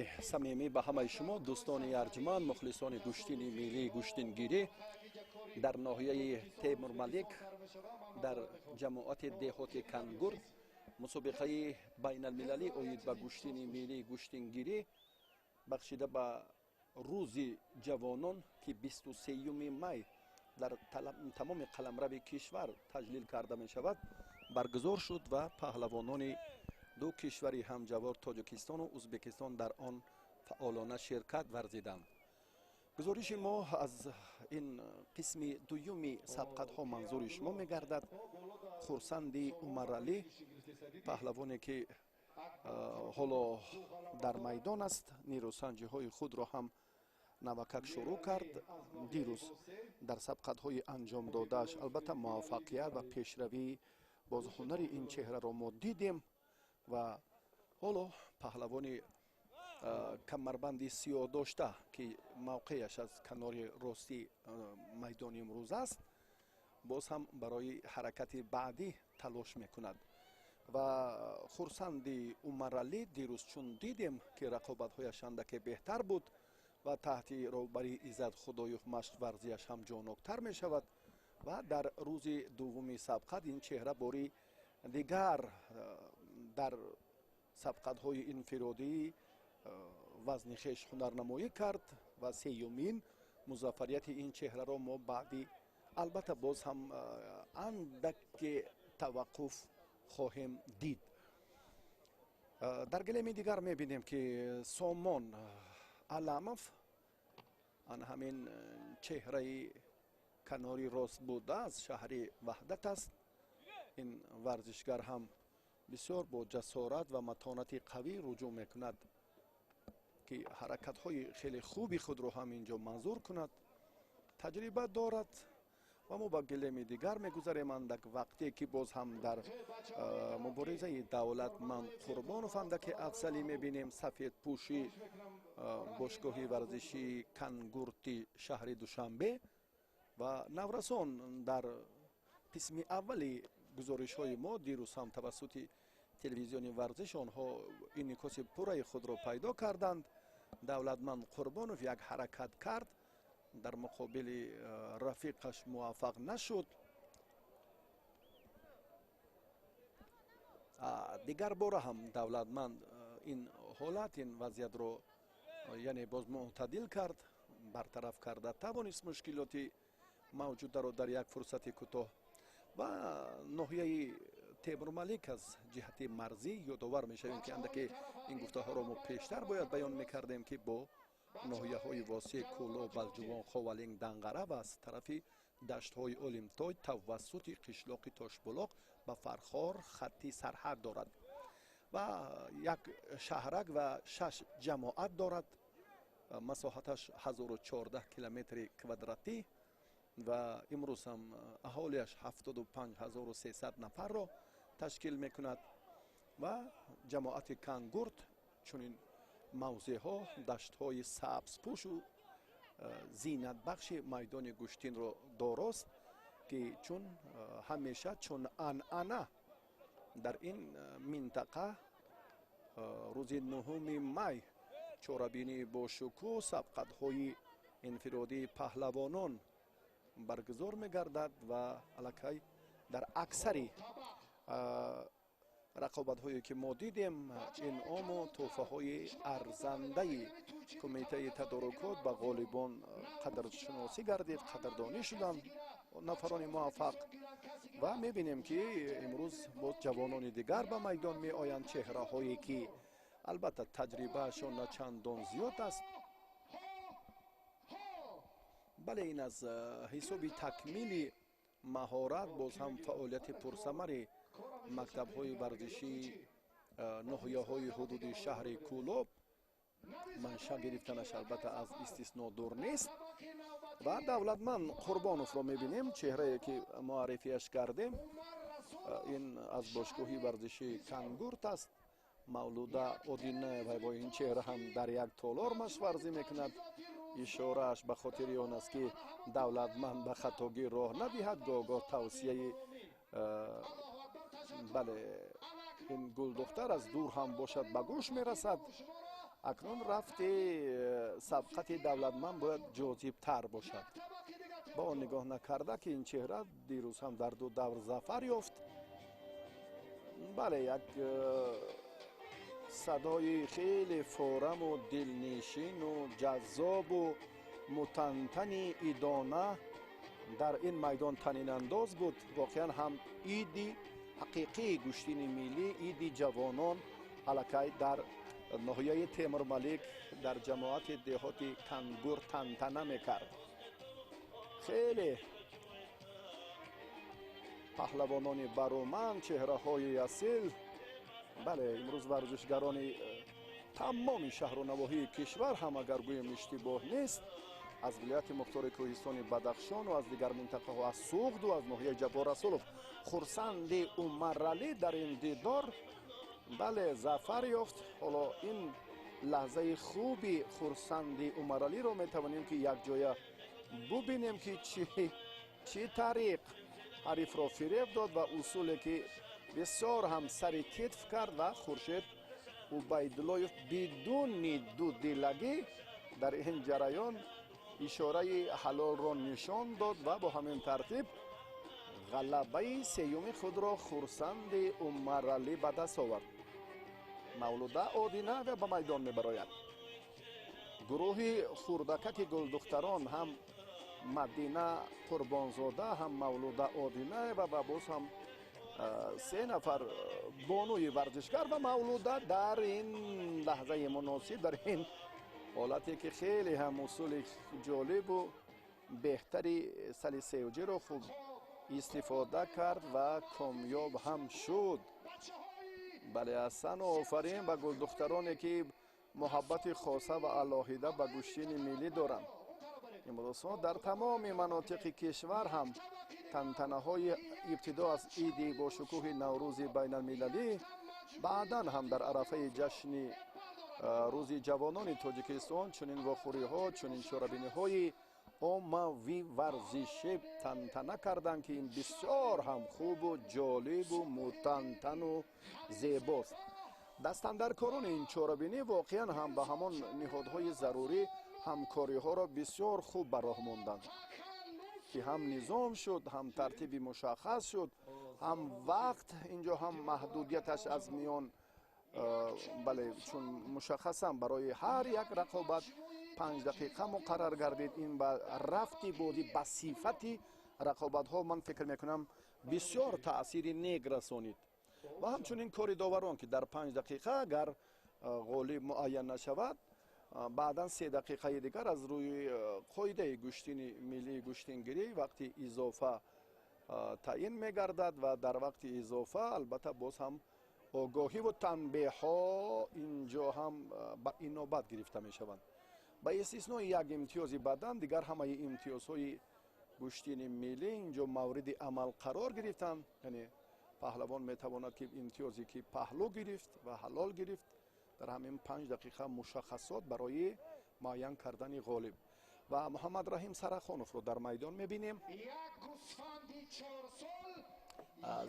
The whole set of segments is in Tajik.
Саломи самимӣ ба ҳамаи шумо дӯстони арҷманд, мухлисони гӯштини миллии гӯштингирӣ дар ноҳияи Темурмалик дар ҷамоати деҳоти Кангурт мусобиқаи байналмилалӣ оид ба гӯштини миллии гӯштингирӣ бахшида ба рӯзи ҷавонон, ки 23 май дар тамоми қаламрави кишвар таҷлил карда мешавад, баргузор шуд ва паҳлавонони ду кишвари ҳамҷавор Тоҷикистону Ӯзбекистон дар он фаъолона ширкат варзиданд. Гузориши мо аз ин қисми дуюми сабқатҳо манзури шумо мегардад. Хурсанди Умаралӣ, паҳлавоне ки ҳоло дар майдон аст, нерӯсанҷиҳои худро ҳам навакак шурӯъ кард. Дирӯз дар сабқатҳои анҷом додааш албатта муваффақият ва пешравии боз ҳунари ин чеҳраро мо дидем ва ҳоло паҳлавони камарбанди сиёҳ дошта, ки мавқеяш аз канори рости майдони имрӯз аст, боз ҳам барои ҳаракати баъдӣ талош мекунад. Ва Хурсанди Умаралӣ дирӯз чун дидем, ки рақобатҳояш андаке беҳтар буд ва таҳти роҳбарии Иззат Худоев машқ варзиаш ҳам ҷоноктар мешавад ва дар рӯзи дуввуми сабқат ин чеҳра бори дигар дар сабқатҳои инфиродӣ вазни хеш ҳунарнамоӣ кард ва сеюмин музаффарияти ин чеҳраро мо баъди албатта боз ҳам андаке таваққуф хоҳем дид. Дар гилеми дигар мебинем, ки Сомон Аламов, ан ҳамин чеҳраи канори рост буда, аз шаҳри Ваҳдат аст. Ин варзишгар ҳам бисёр бо ҷасорат ва матонати қавӣ руҷӯъ мекунад, ки ҳаракатҳои хеле хуби худро ҳам инҷо манзур кунад. Таҷриба дорад ва мо ба гилеми дигар мегузарем. Андак вақте ки боз ҳам дар муборизаи Давлатманд Қурбонов андаке афзалӣ мебинем. Сафедпӯши бошгоҳи варзишии Кангурти шаҳри Душанбе ва наврасон дар қисми аввали гузоришҳои мо дирӯз ҳам тавассути телевизиони варзиш онҳо инъикоси пурраи худро пайдо карданд. Давлатманд Қурбонов як ҳаракат кард, дар муқобили рафиқаш муваффақ нашуд. Дигар бора ҳам Давлатманд ин ҳолат, ин вазъиятро яъне боз мӯътадил кард, бартараф карда тавонист мушкилоти мавҷударо дар як фурсати кӯтоҳ. Ва ноҳияи Темурмалик аз ҷиҳати марзӣ ёдовар мешавем, ки андаке ин гуфтаҳоро мо пештар бояд баён мекардем, ки бо ноҳияҳои Восеъ, Кӯлоб, Балҷувон, Ховалинг, Данғара ва аз тарафи даштҳои Олимтой тавассути қишлоқи Тошбулоқ ба Фархор хатти сарҳад дорад ва як шаҳрак ва 6 ҷамоат дорад. Масоҳаташ 1014 километри квадратӣ ва имрӯз ҳам аҳолиаш 75300 нафарро ташкил мекунад. Ва ҷамоати Кангурт чунин мавзеъҳо, даштҳои сабзпӯшу зинатбахши майдони гӯштинро дорост, ки чун ҳамеша чун анъана дар ин минтақа рӯзи 9 май чорабинии бошукӯҳ сабқатҳои инфиродии паҳлавонон баргузор мегардад ва аллакай дар аксари рақобатҳое ки мо дидем, инъому тӯҳфаҳои арзандаи кумитаи тадорукот ба ғолибон қадршиносӣ гардид, қадрдонӣ шуданд нафарони муваффақ. Ва мебинем, ки имрӯз боз ҷавонони дигар ба майдон меоянд, чеҳраҳое ки албатта таҷрибаашон на чандон зиёд аст, бале ин аз ҳисоби такмили маҳорат боз ҳам фаъолияти пурсамари мактабҳои варзишии ноҳияҳои ҳудуди шаҳри Кӯлоб манша гирифтанаш албатта аз истисно дур нест. Ва Давлатманд Қурбоновро мебинем, чеҳрае ки муаррифиаш кардем, ин аз бошгоҳи варзишии Кангурт аст. Мавлуда Одинаева бо ин чеҳра ҳам дар як толор машварзӣ мекунад. Ишорааш ба хотири он аст, ки Давлатманд ба хатогӣ роҳ надиҳад. Гоҳ-гоҳ тавсияи бале ин гулдухтар аз дур ҳам бошад ба гӯш мерасад. Акнун рафти сабқати Давлатманд бояд ҷозибтар бошад. Ба он нигоҳ накарда, ки ин чеҳра дирӯз ҳам дар ду давр зафар ёфт. Бале, як садои хеле фораму дилнишину ҷаззобу мутантани идона дар ин майдон танинандоз буд. Воқеан ҳам иди ҳақиқии гӯштини миллӣ, иди ҷавонон аллакай дар ноҳияи Темурмалик, дар ҷамоати деҳоти Кангур тантана мекард. Хеле паҳлавонони бароманд, чеҳраҳои асил. Бале, имрӯз варзишгарони тамоми шаҳру навоҳии кишвар ҳам, агар гӯем, иштибоҳ нест, аз вилояти мухтори кӯҳистони Бадахшону аз дигар минтақаҳо, аз Суғду аз ноҳияи Ҷаббор Расулов. Хурсанди Умаралӣ дар ин дидор, бале, зафар ёфт. Ҳоло ин лаҳзаи хуби хурсанди Умаралиро метавонем, ки якҷоя бубинем, ки чӣ тариқ ҳарифро фиреб дод ва усуле, ки бисёр ҳам сари китф кард, ва Хуршед Убайдуллоев бидуни дудилагӣ дар ин ҷараён ишораи ҳалолро нишон дод ва бо ҳамин тартиб ғалабаи сеюми худро Хурсанди Умаралӣ ба даст овард. Мавлуда Одинаева ба майдон мебарояд. Гурӯҳи хурдакаки гулдухтарон, ҳам Мадина Қурбонзода, ҳам Мавлуда Одинаева ва боз ҳам се нафар бонуи варзишгар. Ва Мавлуда дар ин лаҳзаи муносиб, дар ин ҳолате, ки хеле ҳам усули ҷолибу беҳтари сали севҷиро хуб истифода кард ва комёб ҳам шуд. Бале, аҳсану офарин ба гулдухтароне, ки муҳаббати хоса ва алоҳида ба гӯштини миллӣ доранд. Имрӯзҳо дар тамоми манотиқи кишвар ҳам тантанаҳои ибтидо аз иди бошукӯҳи Наврӯзи байналмилалӣ, баъдан ҳам дар арафаи ҷашни Рӯзи ҷавонони Тоҷикистон чунин вохӯриҳо, чунин чорабиниҳои оммавӣ варзишӣ тантана карданд, ки ин бисёр ҳам хубу ҷолибу мутантану зебост. Дастандаркорони ин чорабинӣ воқеан ҳам ба ҳамон ниҳодҳои зарурӣ ҳамкориҳоро бисёр хуб ба роҳ монданд, ки ҳам низом шуд, ҳам тартиби мушаххас шуд, ҳам вақт инҷо ҳам маҳдудияташ аз миён, бале, чун мушаххасан барои ҳар як рақобат 5 дақиқа муқаррар гардид. Ин ба рафти бозӣ, ба сифати рақобатҳо, ман фикр мекунам, бисёр таъсири нек расонид. Ва ҳамчунин кори доварон, ки дар 5 дақиқа агар ғолиб муайян нашавад, баъдан 3 дақиқаи дигар аз рӯи қоидаи гӯштини миллии гӯштингирӣ вақти изофа таъин мегардад ва дар вақти изофа, албатта, боз ҳам огоҳиву танбеҳҳо инҷо ҳам ба инобат гирифта мешаванд. Ба истиснои як имтиёзи бадан, дигар ҳамаи имтиёзҳои гӯштини миллӣ инҷо мавриди амал қарор гирифтанд. Яъне паҳлавон метавонад, ки имтиёзе, ки паҳлӯ гирифт ва ҳалол гирифт, дар ҳамин 5 дақиқа мушаххасот барои муайян кардани ғолиб. Ва Муҳаммадраҳим Сарахоновро дар майдон мебинем.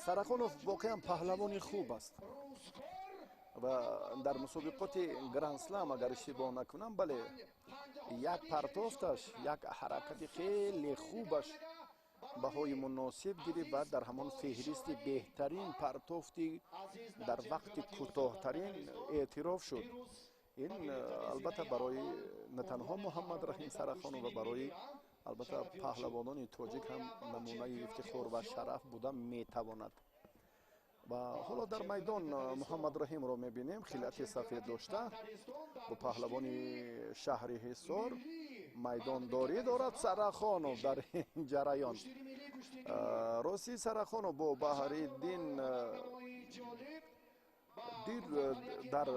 Сарахонов воқеан паҳлавони хуб аст ва дар мусобиқоти Грандслам, агар иштибоҳ накунам, бале, як партофташ, як ҳаракати хеле хубаш баҳои муносиб гирифт ва дар ҳамон феҳристи беҳтарин партофти дар вақти кӯтоҳтарин эътироф шуд. Ин, албатта, барои на танҳо Муҳаммадраҳим Сарахонов ва барои, албатта, паҳлавонони тоҷик ҳам намунаи ифтихор ва шараф буда метавонад. Ва ҳоло дар майдон Муҳаммадраҳимро мебинем, хилати сафед дошта, бо паҳлавони шаҳри Ҳисор майдондорӣ дорад Сарахонов. Дар ин ҷараён, рости, Сарахонов бо Баҳриддин дир дар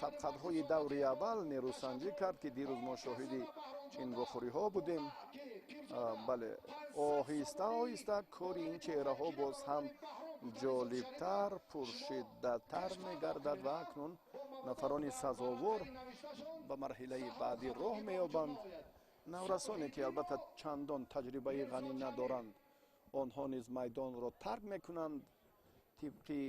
сабқатҳои даври аввал нерӯсанҷӣ кард, ки дирӯз мо шоҳиди ин вохӯриҳо будем. Бале, оҳиста оҳиста кори ин чеҳраҳо боз ҳам ҷолибтар, пуршиддаттар мегардад ва акнун нафарони сазовор ба марҳилаи баъдӣ роҳ меёбанд. Наврасоне, ки, албатта, чандон таҷрибаи ғанӣ надоранд, онҳо низ майдонро тарк мекунанд тибқи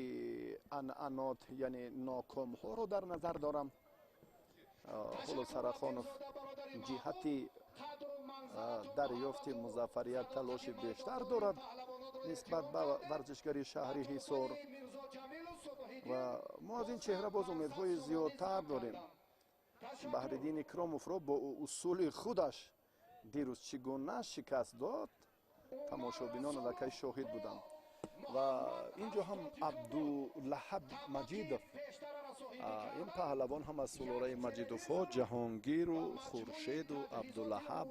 анъанот, яъне нокомҳоро дар назар дорам. Ҳоло Сарахонов ҷиҳати дарёфти музаффарият талоши бештар дорад нисбат ба варзишгари шаҳри Ҳисор ва мо аз ин чеҳра боз умедҳои зиёдтар дорем. Баҳриддин Икромовро бо усули худаш дирӯз чӣ гуна шикаст дод, тамошобинон аллакай шоҳид буданд. Ва ин ҷо ҳам Абдулаҳаб Маҷидов, ин паҳлавон ҳам аз сулолаи Маҷидовҳо, Ҷаҳонгиру Хуршеду Абдулаҳаб,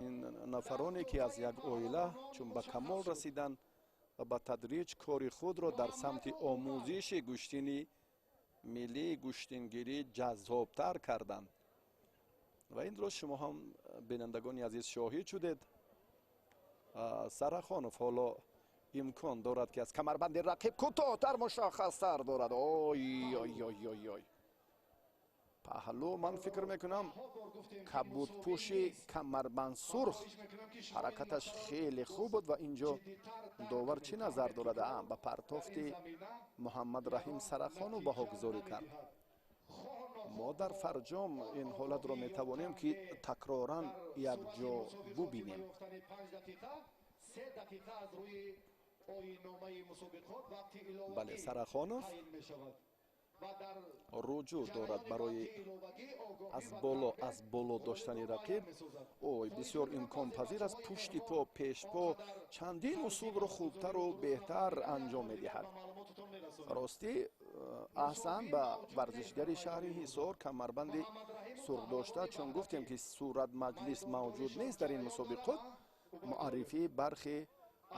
ин нафароне ки аз як оила чун ба камол расиданд ва ба тадриҷ кори худро дар самти омӯзиши гӯштини миллии гӯштингирӣ ҷаззобтар карданд. Ва инро шумо ҳам, бинандагони азиз, шоҳид шудед. Сарахонов ҳоло имкон дорад, ки аз камарбанди рақиб кӯтоҳтар, мушаххастар дорад. Ой ой ой ой ой, паҳлӯ, ман фикр мекунам, кабудпӯши камарбанд сурх ҳаракаташ хеле хуб буд. Ва ин ҷо довар чӣ назар дорад? Ба партофти Муҳаммад Раҳим Сарахонов баҳогузорӣ кард. Мо дар фарҷом ин ҳолатро метавонем, ки такроран якҷо бубинем. Бале, Сарахонов руҷӯъ дорад барои аз боло доштани рақиб. Ой, бисёр имконпазир аст, пушти по, пешпо, чандин усулро хубтару беҳтар анҷом медиҳад. Ростӣ, аҳсан ба варзишгари шаҳри Ҳисор, камарбанди сурх дошта. Чун гуфтем, ки сурат маҷлис мавҷуд нест дар ин мусобиқот, муаррифии бархе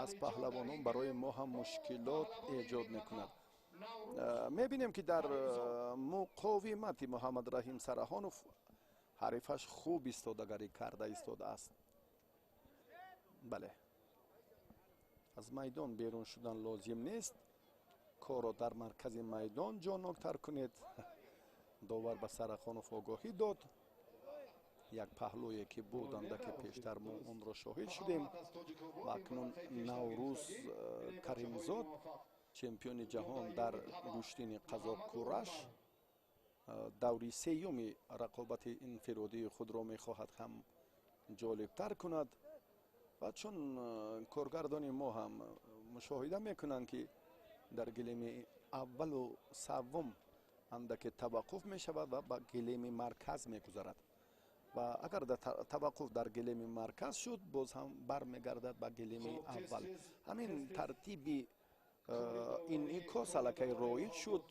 аз паҳлавонон барои мо ҳам мушкилот эҷод мекунад. Мебинем, ки дар муқовимати Муҳаммадраҳим Сарахонов ҳарифаш хуб истодагарӣ карда истодааст. Бале, аз майдон берун шудан лозим нест, корро дар маркази майдон ҷонноктар кунед, довар ба Сарахонов огоҳӣ дод. Як паҳлӯе ки буд андаке пештар, мо онро шоҳид шудем. Ва акнун Наврӯз Каримзод, чемпиони ҷаҳон дар гӯштини қазоқкураш, даври сеюми рақобати инфиродии худро мехоҳад ҳам ҷолибтар кунад. Ва чун коргардони мо ҳам мушоҳида мекунанд, ки дар гилеми аввалу саввум андаке таваққуф мешавад ва ба гилеми марказ мегузарад. Ва агар таваққуф дар гилеми марказ шуд, боз ҳам бармегардад ба гилеми аввал. Ҳамин тартиби инъикос аллакай роиҷ шуд,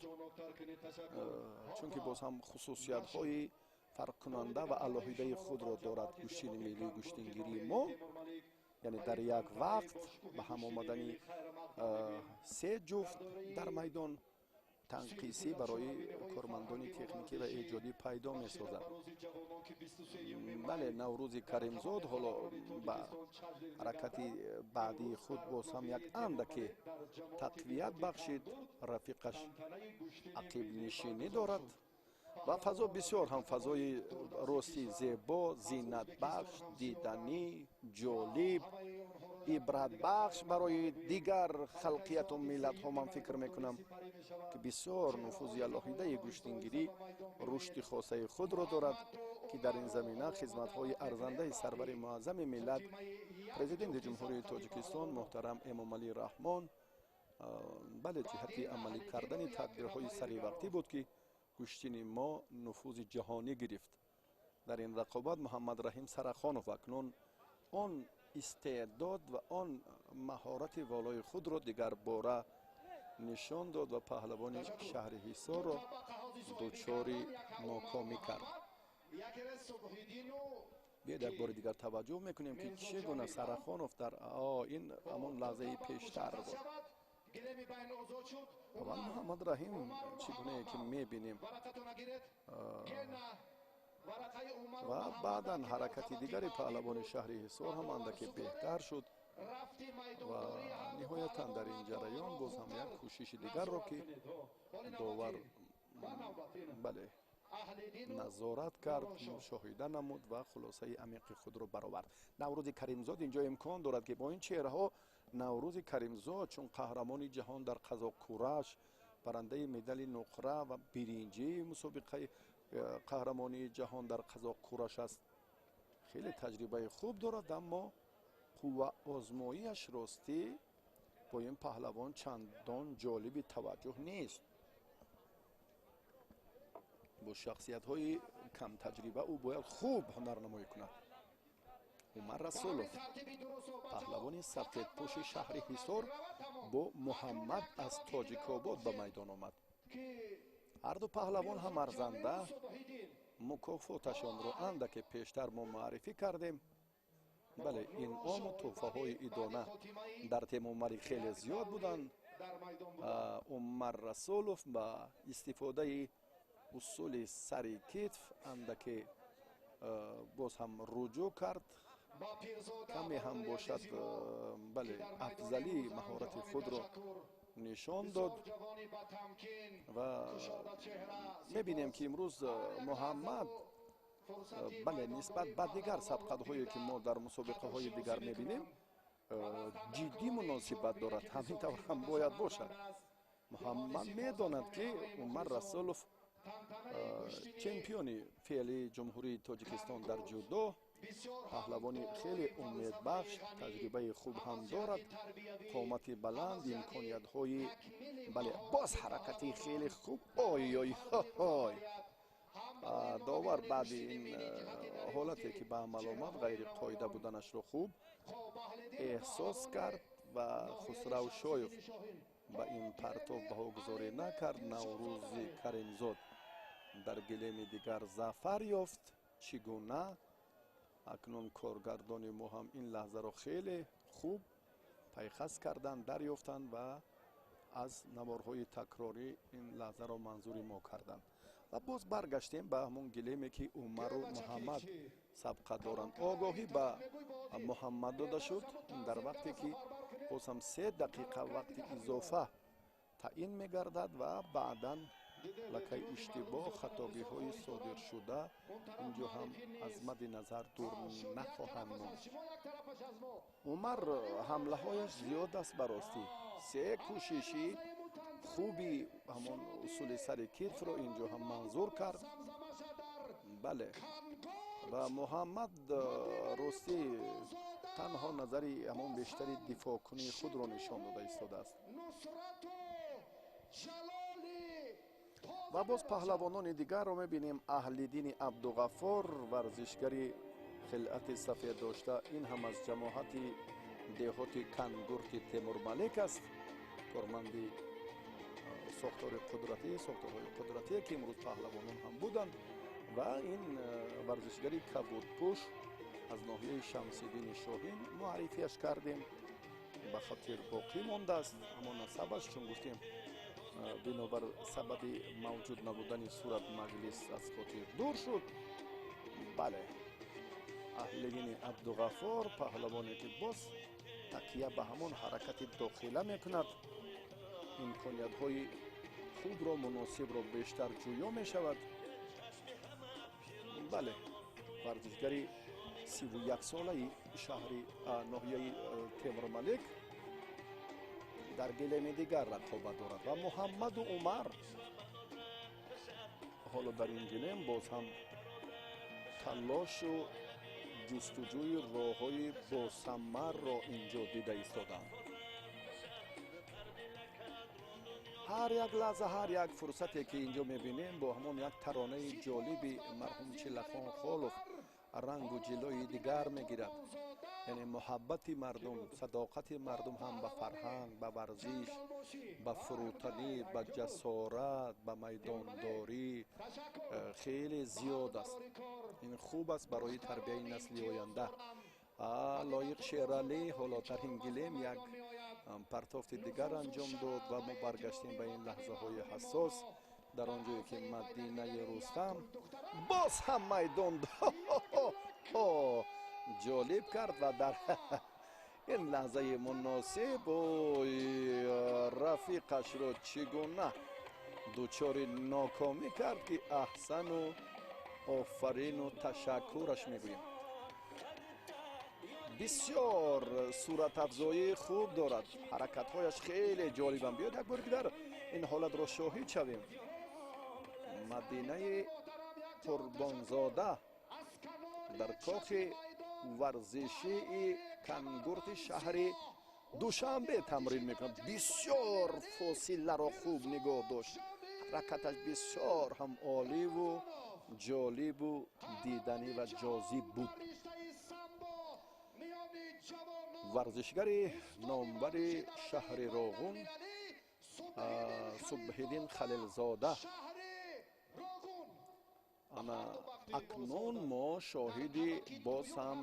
чунки боз ҳам хусусиятҳои фарқкунанда ва алоҳидаи худро дорад гӯштини миллии гӯштингирии мо, яъне дар як вақт ба ҳам омадани се ҷуфт дар майдон танқисӣ барои кормандони техникӣ ва эҷодӣ пайдо месозад. Бале, Наврӯзи Каримзод ҳоло ба ҳаракати баъдии худ боз ҳам як андаке тақвият бахшид, рафиқаш ақибнишинӣ дорад ва фазо бисёр ҳам фазои рости зебо, зинатбахш, диданӣ, ҷолиб, ибратбахш барои дигар халқияту миллатҳо. Ман фикр мекунам, ки бисёр нуфузи алоҳидаи гӯштингирӣ рушди хосаи худро дорад, ки дар ин замина хизматҳои арзандаи сарвари муаззами миллат, Президенти Ҷумҳурии Тоҷикистон муҳтарам Эмомалӣ Раҳмон, бале, ҷиҳати амалӣ кардани тадбирҳои саривақтӣ буд, ки гӯштини мо нуфузи ҷаҳонӣ гирифт. Дар ин рақобат Муҳаммадраҳим Сарахонов акнун он истеъдод ва он маҳорати волои худро дигарбора нишон дод ва паҳлавони шаҳри Ҳисорро дучори нокомӣ кард. Биёед, як бори дигар таваҷҷӯҳ мекунем, ки чӣ гуна Сарахонов дар ин ҳамон лаҳзаи пештар буд ва Муҳаммадраҳим, чӣ гунае ки мебинем, ва баъдан ҳаракати дигари паҳлавони шаҳри Ҳисор ҳам андаке беҳтар шуд. Ва ниҳоятан дар ин ҷараён боз ҳам як кӯшиши дигарро, ки довар, бале, назорат кард, мушоҳида намуд ва хулосаи амиқи худро баровард. Наврӯзи Каримзод инҷо имкон дорад, ки бо ин чеҳраҳо Наврӯзи Каримзод, чун қаҳрамони ҷаҳон дар қазоқкураш, барандаи медали нуқра ва биринҷии мусобиқаи Қаҳрамонии ҷаҳон дар қазоқ кураш аст, хеле таҷрибаи хуб дорад, аммо қувваозмоиаш ростӣ бо ин паҳлавон чандон ҷолиби таваҷҷӯҳ нест. Бо шахсиятҳои камтаҷриба ӯ бояд хуб ҳунарнамоӣ кунад. Умар Расулов, паҳлавони сафедпӯши шаҳри Ҳисор, бо Муҳаммад аз Тоҷикобод ба майдон омад. Ҳарду паҳлавон ҳам арзанда. Мукофоташонро андаке пештар мо муаррифӣ кардем. Бале, инъому тӯҳфаҳои идона дар Темурмалик хеле зиёд буданд. Умар Расулов ба истифодаи усули сари китф андаке боз ҳам руҷӯъ кард, каме ҳам бошад, бале, афзалии маҳорати худро нишон дод. Ва мебинем, ки имрӯз Муҳаммад, бале, нисбат ба дигар сабқатҳое, ки мо дар мусобиқаҳои дигар мебинем, ҷиддӣ муносибат дорад. Ҳамин тавр ҳам бояд бошад. Муҳаммад медонад, ки Умар Расулов чемпиони феълии Ҷумҳурии Тоҷикистон дар ҷудо, паҳлавони хеле умедбахш, таҷрибаи хуб ҳам дорад, қомати баланд, имкониятҳои, бале, боз ҳаракати хеле хуб. Ой ой ой, довар баъди ин ҳолате, ки ба амал омад, ғайриқоида буданашро хуб эҳсос кард ва Хусрав Шоев ба ин партов баҳогузорӣ накард. Наврӯзи Каримзод дар гилеми дигар зафар ёфт. Чӣ гуна? Акнун коргардони мо ҳам ин лаҳзаро хеле хуб пайхас карданд, дарёфтанд ва аз наворҳои такрорӣ ин лаҳзаро манзури мо карданд. Ва боз баргаштем ба ҳамон гилеме, ки Умару Муҳаммад сабқат доранд. Огоҳӣ ба Муҳаммад дода шуд дар вақте ки боз ҳам 3 дақиқа вақти изофа таъин мегардад ва баъдан лакаи иштибоҳ, хатогиҳои содиршуда инҷо ҳам аз мадди назар дур нахоҳанд монд. Умар ҳамлаҳояш зиёд аст. Ба ростӣ, се кӯшиши хуби ҳамон усули сари китфро инҷо ҳам манзур кард. Бале, ва Муҳаммад ростӣ танҳо назари ҳамон бештари дифоъкунии худро нишон дода истодааст. Ва боз паҳлавонони дигарро мебинем. Аҳлиддини Абдуғаффор, варзишгари хилъати сафед дошта, ин ҳам аз ҷамоҳати деҳоти Кангурти Темурмалик аст, корманди сохтори қудратӣ, сохторҳои қудратие, ки имрӯз паҳлавонон ҳам буданд. Ва ин варзишгари кабудпӯш аз ноҳияи Шамсиддини Шоҳин муаррифиаш кардем, ба хотир боқӣ мондааст аммо насабаш, чун гуфтем, бинобар сабаби мавҷуд набудани сурат маҷлис аз хотир дур шуд. Бале, Аҳлиддини Абдуғаффор, паҳлавоне, ки боз такя ба ҳамон ҳаракати дохила мекунад, имкониятҳои хубро, муносибро бештар ҷӯё мешавад. Бале, варзишгари 31-солаи шаҳри ноҳияи Темурмалик дар гилеми дигар рақобат дорад. Ва Муҳаммаду Умар ҳоло дар ин гилем боз ҳам талошу ҷустуҷӯи роҳҳои босамарро инҷо дида истодаанд. Ҳар як лаҳза, ҳар як фурсате, ки инҷо мебинем, бо ҳамон як таронаи ҷолиби марҳум Чиллахон Холов рангу ҷилои дигар мегирад. Яъне муҳаббати мардум, садоқати мардум ҳам ба фарҳанг, ба варзиш, ба фурӯтанӣ, ба ҷасорат, ба майдондорӣ хеле зиёд аст. Ин хуб аст барои тарбияи насли оянда. Лоиқ Шералӣ ҳоло дар ин гилем як партофти дигар анҷом дод ва мо баргаштем ба ин лаҳзаҳои ҳассос, дар он ҷое ки Мадинаи Рустам боз ҳам майдон ҷолиб кард ва дар ин лаҳзаи муносиб ой рафиқашро чӣ гуна дучори нокомӣ кард, ки аҳсану офарину ташаккураш мегӯем. Бисёр суратафзоии хуб дорад, ҳаракатҳояш хеле ҷолибанд. Биёед, як бори дигар ин ҳолатро шоҳид шавем. Мадинаи Қурбонзода дар кохи варзишии Кангурти шаҳри Душанбе тамрин мекунад. Бисёр фосиларо хуб нигоҳ дошт, ҳаракаташ бисёр ҳам оливу ҷолибу диданӣ ва ҷозиб буд. Варзишгари номбари шаҳри Роғун Субҳиддин Халилзода. Ана акнун мо шоҳиди боз ҳам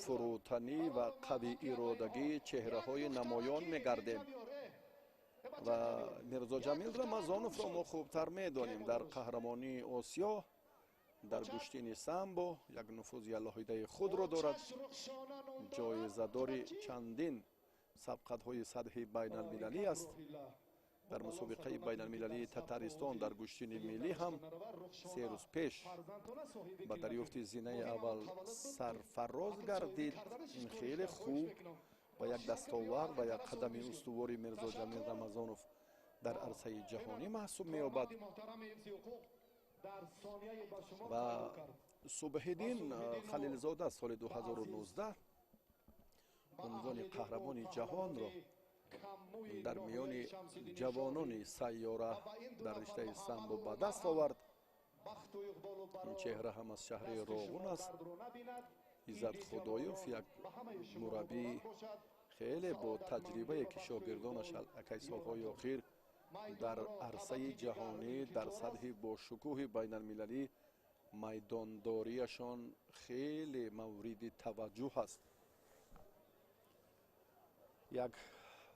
фурӯтанӣ ва қавииродагии чеҳраҳои намоён мегардем ва Мирзоҷамил Рамазоновро мо хубтар медонем. Дар қаҳрамонии Осиё дар гӯштини самбо як нуфузи алоҳидаи худро дорад, ҷоизадори чандин сабқатҳои сатҳи байналмилалӣ аст. Дар мусобиқаи байналмилалии Татаристон дар гӯштини миллӣ ҳам 3 рӯз пеш ба дарёфти зинаи аввал сарфароз гардид. Ин хеле хуб ва як дастовард ва як қадами устувори Мирзоҷамил Рамазонов дар арсаи ҷаҳонӣ маҳсуб меёбад. Ва Субҳиддин Халилзода соли 2019 унвони қаҳрамони ҷаҳонро дар миёни ҷавонони сайёра дар риштаи самбо ба даст овард. Ин чеҳра ҳам аз шаҳри Роғун аст. Иззат Худоёв як мураббии хеле бо таҷрибае, ки шогирдонаш аллакай солҳои охир дар арсаи ҷаҳонӣ дар сатҳи бошукӯҳи байналмилалӣ майдондориашон хеле мавриди таваҷҷӯҳ аст. Як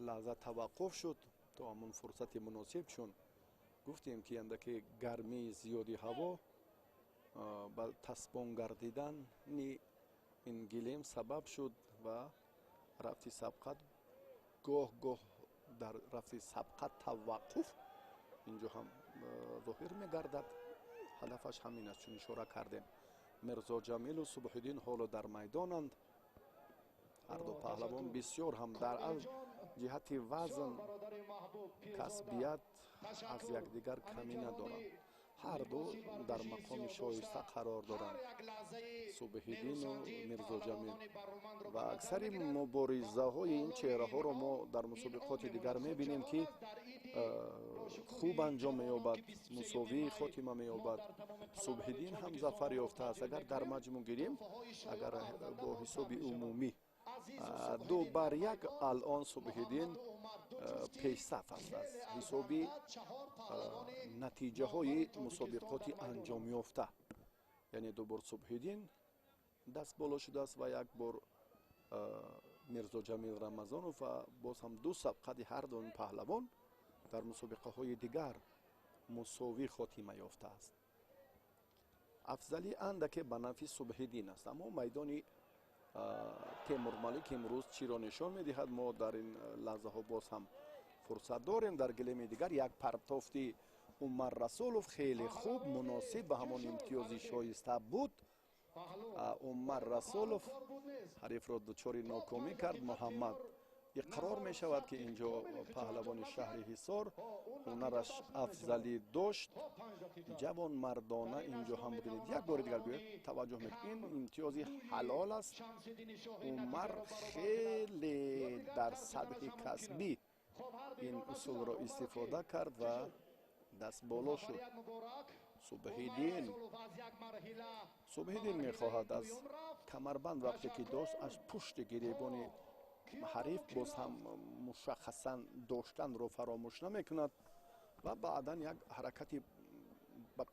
лаҳза таваққуф шуд то ҳамон фурсати муносиб, чун гуфтем ки андаке гармии зиёди ҳаво ба тасбон гардидани ин гилем сабаб шуд ва рафти сабқат гоҳ-гоҳ дар рафти сабқат таваққуф инҷо ҳам зоҳир мегардад. Ҳадафаш ҳамин аст, чун ишора кардем. Мирзоҷамилу Субҳиддин ҳоло дар майдонанд. Ҳарду паҳлавон бисёр ҳам дар ҷиҳати вазн, касбият аз якдигар камӣ надоранд. Ҳарду дар мақоми шоиста қарор доранд, Субҳиддину Мирзоҷамил. Ва аксари муборизаҳои ин чеҳраҳоро мо дар мусобиқоти дигар мебинем, ки хуб анҷом меёбад, мусовӣ хотима меёбад. Субҳиддин ҳам зафар ёфтааст. Агар дар маҷмӯъ гирем, агар бо ҳисоби умумӣ 2-1, алон Субҳиддин пешсаф аст аз ҳисоби натиҷаҳои мусобиқоти анҷомёфта. Яъне 2 бор Субҳиддин даст боло шудааст ва 1 бор Мирзоҷамил Рамазонов ва боз ҳам 2 сабқати ҳар ду паҳлавон дар мусобиқаҳои дигар мусовӣ хотима ёфтааст. Афзалӣ андаке ба нафъи Субҳиддин аст, аммо майдони Темурмалик имрӯз чиро нишон медиҳад, мо дар ин лаҳзаҳо боз ҳам фурсат дорем. Дар гилеми дигар як партофти Умар Расулов хеле хуб, муносиб ба ҳамон имтиёзи шоиста буд. Умар Расулов ҳарифро дучори нокомӣ кард. Муҳаммад иқрор мешавад, ки инҷо паҳлавони шаҳри Ҳисор ҳунараш афзалӣ дошт. Ҷавонмардона инҷо ҳам бибинед, як бори дигар биёед таваҷҷӯҳ мекунед, ин имтиёзи ҳалол аст. Умар хеле дар сатҳи касбӣ ин усулро истифода кард ва даст боло шуд. Субҳиддин мехоҳад аз камарбанд вақте ки дошт аз пушти гиребони ҳариф боз ҳам мушаххасан доштанро фаромӯш намекунад ва баъдан як ҳаракати ба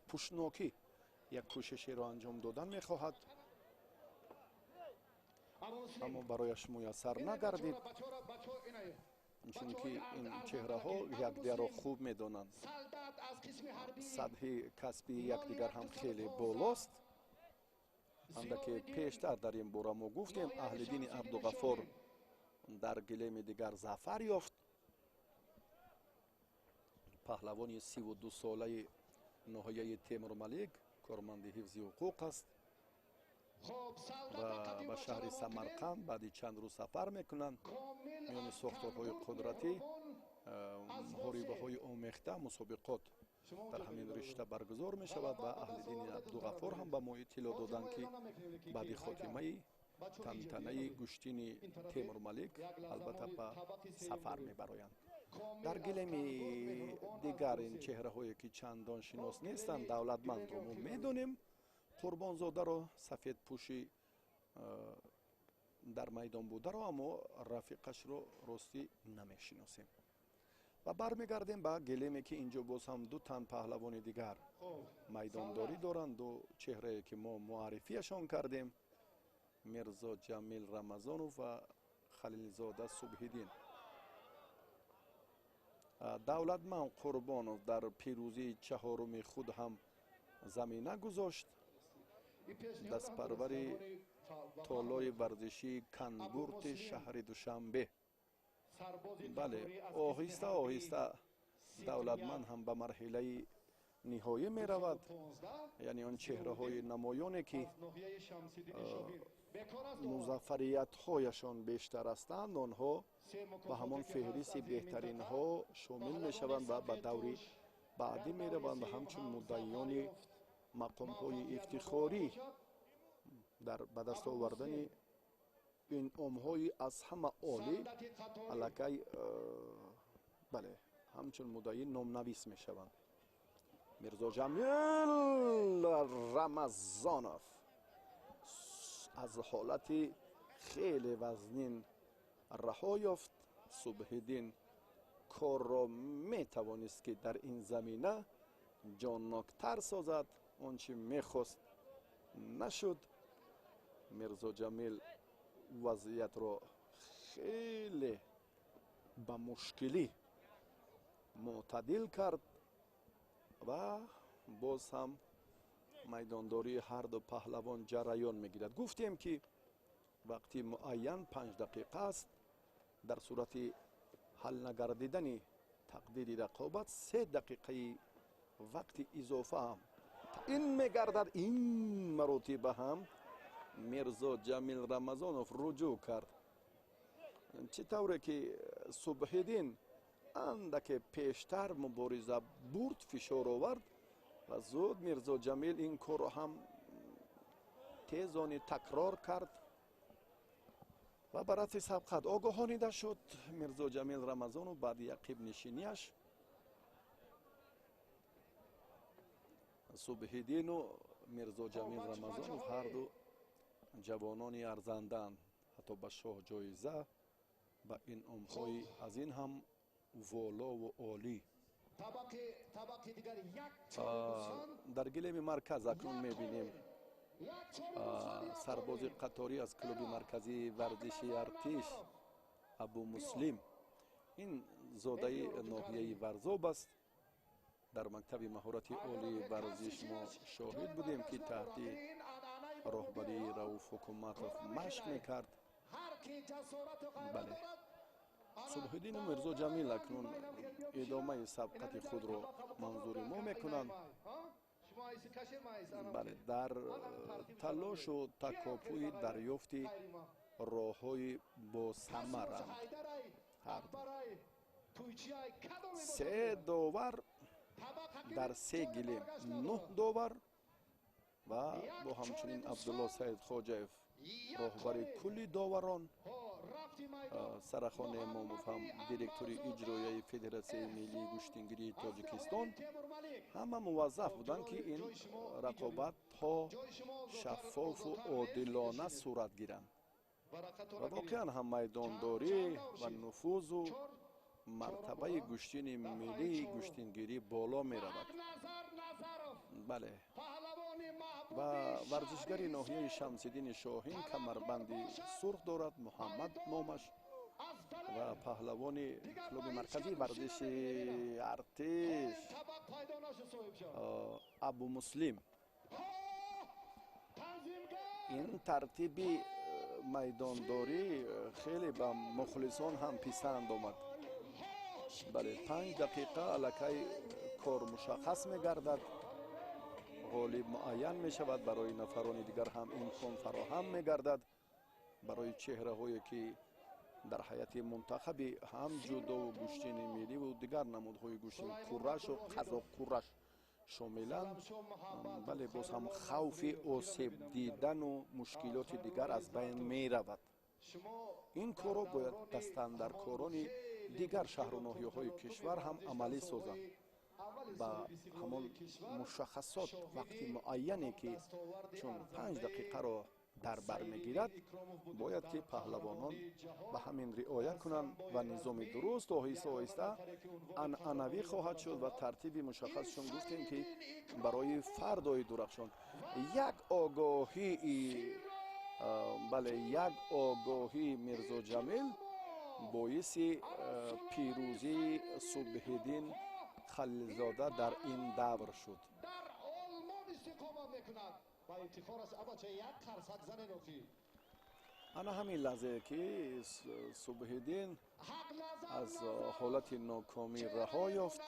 пуштнокӣ як кӯшишеро анҷом додан мехоҳад, аммо барояш муяссар нагардид, чунки ин чеҳраҳо якдигарро хуб медонанд. Сатҳи касбии якдигар ҳам хеле болост. Андаке пештар дар ин бора мо гуфтем, Аҳлиддини Абдуғаффор дар гилеми дигар зафар ёфт. Паҳлавони 32-солаи ноҳияи Темурмалик корманди ҳифзи ҳуқуқ аст ва ба шаҳри Самарқанд баъди чанд рӯз сафар мекунанд. Миёни сохторҳои қудратӣ муҳорибаҳои омехта мусобиқот Дар ҳамин ришта баргузор мешавад ва Аҳлиддини Абдуғаффор ҳам ба мо иттилоъ доданд, ки баъди хотимаи тантанаи гӯштини Темурмалик албатта ба сафар мебароянд. Дар гилеми дигар ин чеҳраҳое, ки чандон шинос нестанд, Давлатмандро мо медонем, Қурбонзодаро, сафедпӯши дар майдон бударо, аммо рафиқашро ростӣ намешиносем. Ва бармегардем ба гилеме, ки инҷо боз ҳам ду тан паҳлавони дигар майдондорӣ доранд. Ду чеҳрае, ки мо муаррифиашон кардем, Мирзо Ҷамил Рамазонов ва Халилзода Субҳиддин. Давлатманд Қурбонов дар пирӯзии чаҳоруми худ ҳам замина гузошт. Дастпарвари толори варзишии Кангурти шаҳри Душанбе. Бале, оҳиста оҳиста Давлатманд ҳам ба марҳилаи ниҳоӣ меравад, яъне он чеҳраҳои намоёне, ки музаффариятҳояшон бештар ҳастанд, онҳо ба ҳамон феҳристи беҳтаринҳо шомил мешаванд ва ба даври баъдӣ мераванд ва ҳамчун муддаиёни мақомҳои ифтихорӣ дар ба даст овардани инъомҳои аз ҳама олӣ аллакай, бале, ҳамчун муддаӣ номнавис мешаванд. Мирзоҷамил Рамазонов аз ҳолати хеле вазнин раҳо ёфт. Субҳиддин корро метавонист, ки дар ин замина ҷонноктар созад. Он чи мехост, нашуд. Мирзоҷамил вазъиятро хеле ба мушкилӣ мӯътадил кард ва боз ҳам майдондории ҳарду паҳлавон ҷараён мегирад. Гуфтем, ки вақти муайян 5 дақиқа аст. Дар сурати ҳал нагардидани тақдири рақобат 3 дақиқаи вақти изофа ҳам таъин мегардад. Ин маротиба ҳам Мирзо Ҷамил Рамазонов руҷӯъ кард. Чӣ тавре ки Субҳиддин андаке пештар мубориза бурд, фишор овард ва зуд Мирзо Ҷамил ин корро ҳам тезонӣ такрор кард ва ба рафти сабқат огоҳонида шуд Мирзо Ҷамил Рамазонов баъди ақибнишинияш. Субҳиддину Мирзоҷамил Рамазонов ҳарду ҷавонони арзандаанд, ҳатто ба шоҳҷоиза, ба инъомҳои аз ин ҳам волову олӣ. Дар гилеми марказ акнун мебинем сарбози қаторӣ аз клуби марказии варзиши Артиш, Абумуслим. Ин зодаи ноҳияи Варзоб аст. Дар мактаби маҳорати олии варзиш мо шоҳид будем, ки таҳти роҳбарии Рауф Ҳукуматов машқ мекард. Бале, Субҳиддину Мирзо Ҷамил акнун идомаи сабқати худро манзури мо мекунанд. Бале, дар талошу такопӯи дарёфти роҳҳои босамаранд ҳарду. Се довар дар се гилем, нӯҳ довар ва бо ҳамчунин Абдулло Саидхоҷаев, роҳбари кулли доварон, Сарахон Эмомов ҳам директори иҷроияи Федератсияи миллии гӯштингирии Тоҷикистон, ҳама муваззаф буданд, ки ин рақобатҳо шаффофу одилона сурат гиранд. Ва воқеан ҳам майдондорӣ ва нуфузу мартабаи гӯштини миллии гӯштингирӣ боло меравад. Бале, ва варзишгари ноҳияи Шамсиддини Шоҳин камарбанди сурх дорад, Муҳаммад номаш, ва паҳлавони клуби марказии варзиши Артиш, Абумуслим. Ин тартиби майдондорӣ хеле ба мухлисон ҳам писанд омад. Бале, 5 дақиқа аллакай кор мушаххас мегардад, ғолиб муайян мешавад. Барои нафарони дигар ҳам имкон фароҳам мегардад, барои чеҳраҳое, ки Дар ҳайати мунтахаби ҳам ҷудову гӯштини милливу дигар намудҳои гӯштин, курашу қазоқкураш шомиланд. Бале, боз ҳам хавфи осеб дидану мушкилоти дигар аз байн меравад. Ин корро бояд дастандаркорони дигар шаҳру ноҳияҳои кишвар ҳам амалӣ созанд. Ба ҳамон мушаххасот вақти муайяне, ки чун 5 дақиқаро дар бар мегирад, бояд ки паҳлавонон ба ҳамин риоя кунанд ва низоми дуруст оҳиста оҳиста анъанавӣ хоҳад шуд ва тартиби мушаххас, чун гуфтем, ки барои фардои дурахшон як огоҳии, бале, як огоҳии Мирзоҷамил боиси пирӯзии Субҳиддин Халилзода дар ин давр шуд. Ана ҳамин лаҳзае, ки Субҳиддин аз ҳолати нокомӣ раҳо ёфт,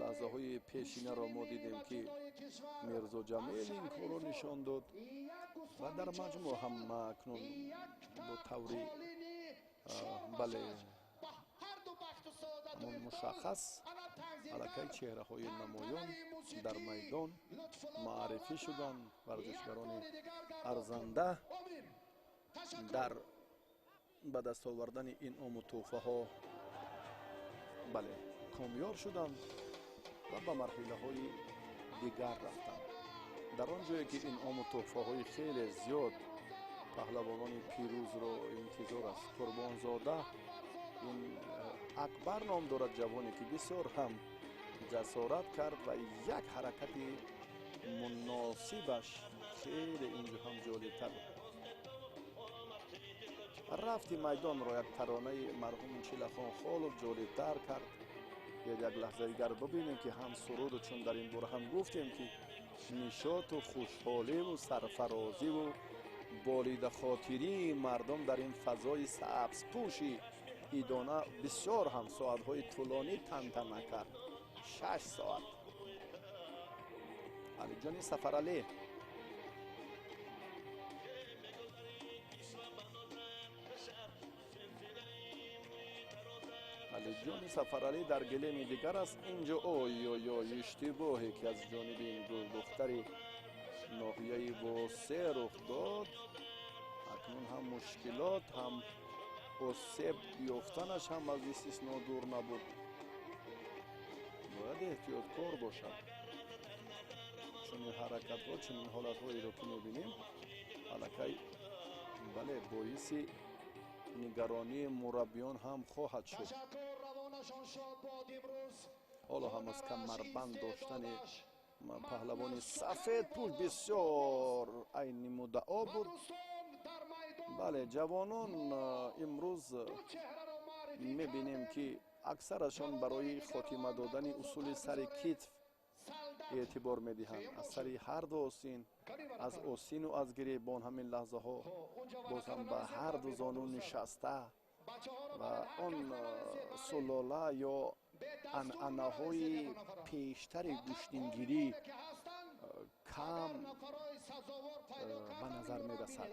лаҳзаҳои пешинаро мо дидем, ки Мирзоҷамил ин корро нишон дод ва дар маҷмӯъ ҳам акнун бо таври, бале, ҳамон мушаххас аллакай чеҳраҳои намоён дар майдон маърифӣ шуданд. Варзишгарони арзанда дар ба даст овардани инъому тӯҳфаҳо, бале, комёб шуданд ва ба марҳилаҳои дигар рафтанд. Дар он ҷое ки инъому тӯҳфаҳои хеле зиёд паҳлавонони пирӯзро интизор аст. Қурбонзода ин Акбар ном дорад, ҷавоне ки бисёр ҳам ҷасорат кард ва як ҳаракати муносибаш хеле инҷо ҳам ҷолибтар буд. Рафти майдонро як таронаи марҳуми Чилахон Холов ҷолибтар кард. Як лаҳза дигар бибинем, ки ҳам суруду, чун дар ин бора ҳам гуфтем, ки нишоту хушҳоливу сарфарозиву болидахотирии мардум дар ин фазои сабзпӯши идона бисёр ҳам соатҳои тӯлонӣ тантана кард, 6 соат. Алиҷони Сафаралӣ Алиҷони Сафаралӣ дар гилеми дигар аст. Инҷо ой-ой-ой, иштибоҳе, ки аз ҷониби ин гулдухтари ноҳияи Восе рух дод. Акнун ҳам мушкилот, ҳам осеб ёфтанаш ҳам аз истисно дур набуд. Бояд эҳтиёткор бошад. Чунин ҳаракатҳо, чунин ҳолатҳоеро ки мебинем, аллакай, бале, боиси нигаронии мураббиён ҳам хоҳад шуд. Ҳоло ҳам аз камарбанд доштани паҳлавони сафедпӯш бисёр айни муддао буд. Бале, ҷавонон имрӯз мебинем, ки аксарашон барои хотима додани усули сари китф эътибор медиҳанд. Аз сари ҳар ду осин, аз осину аз гиребон, ҳамин лаҳзаҳо боз ҳам ба ҳар ду зону нишаста ва он сулола ё анъанаҳои пештари гӯштингирӣ кам ба назар мерасад.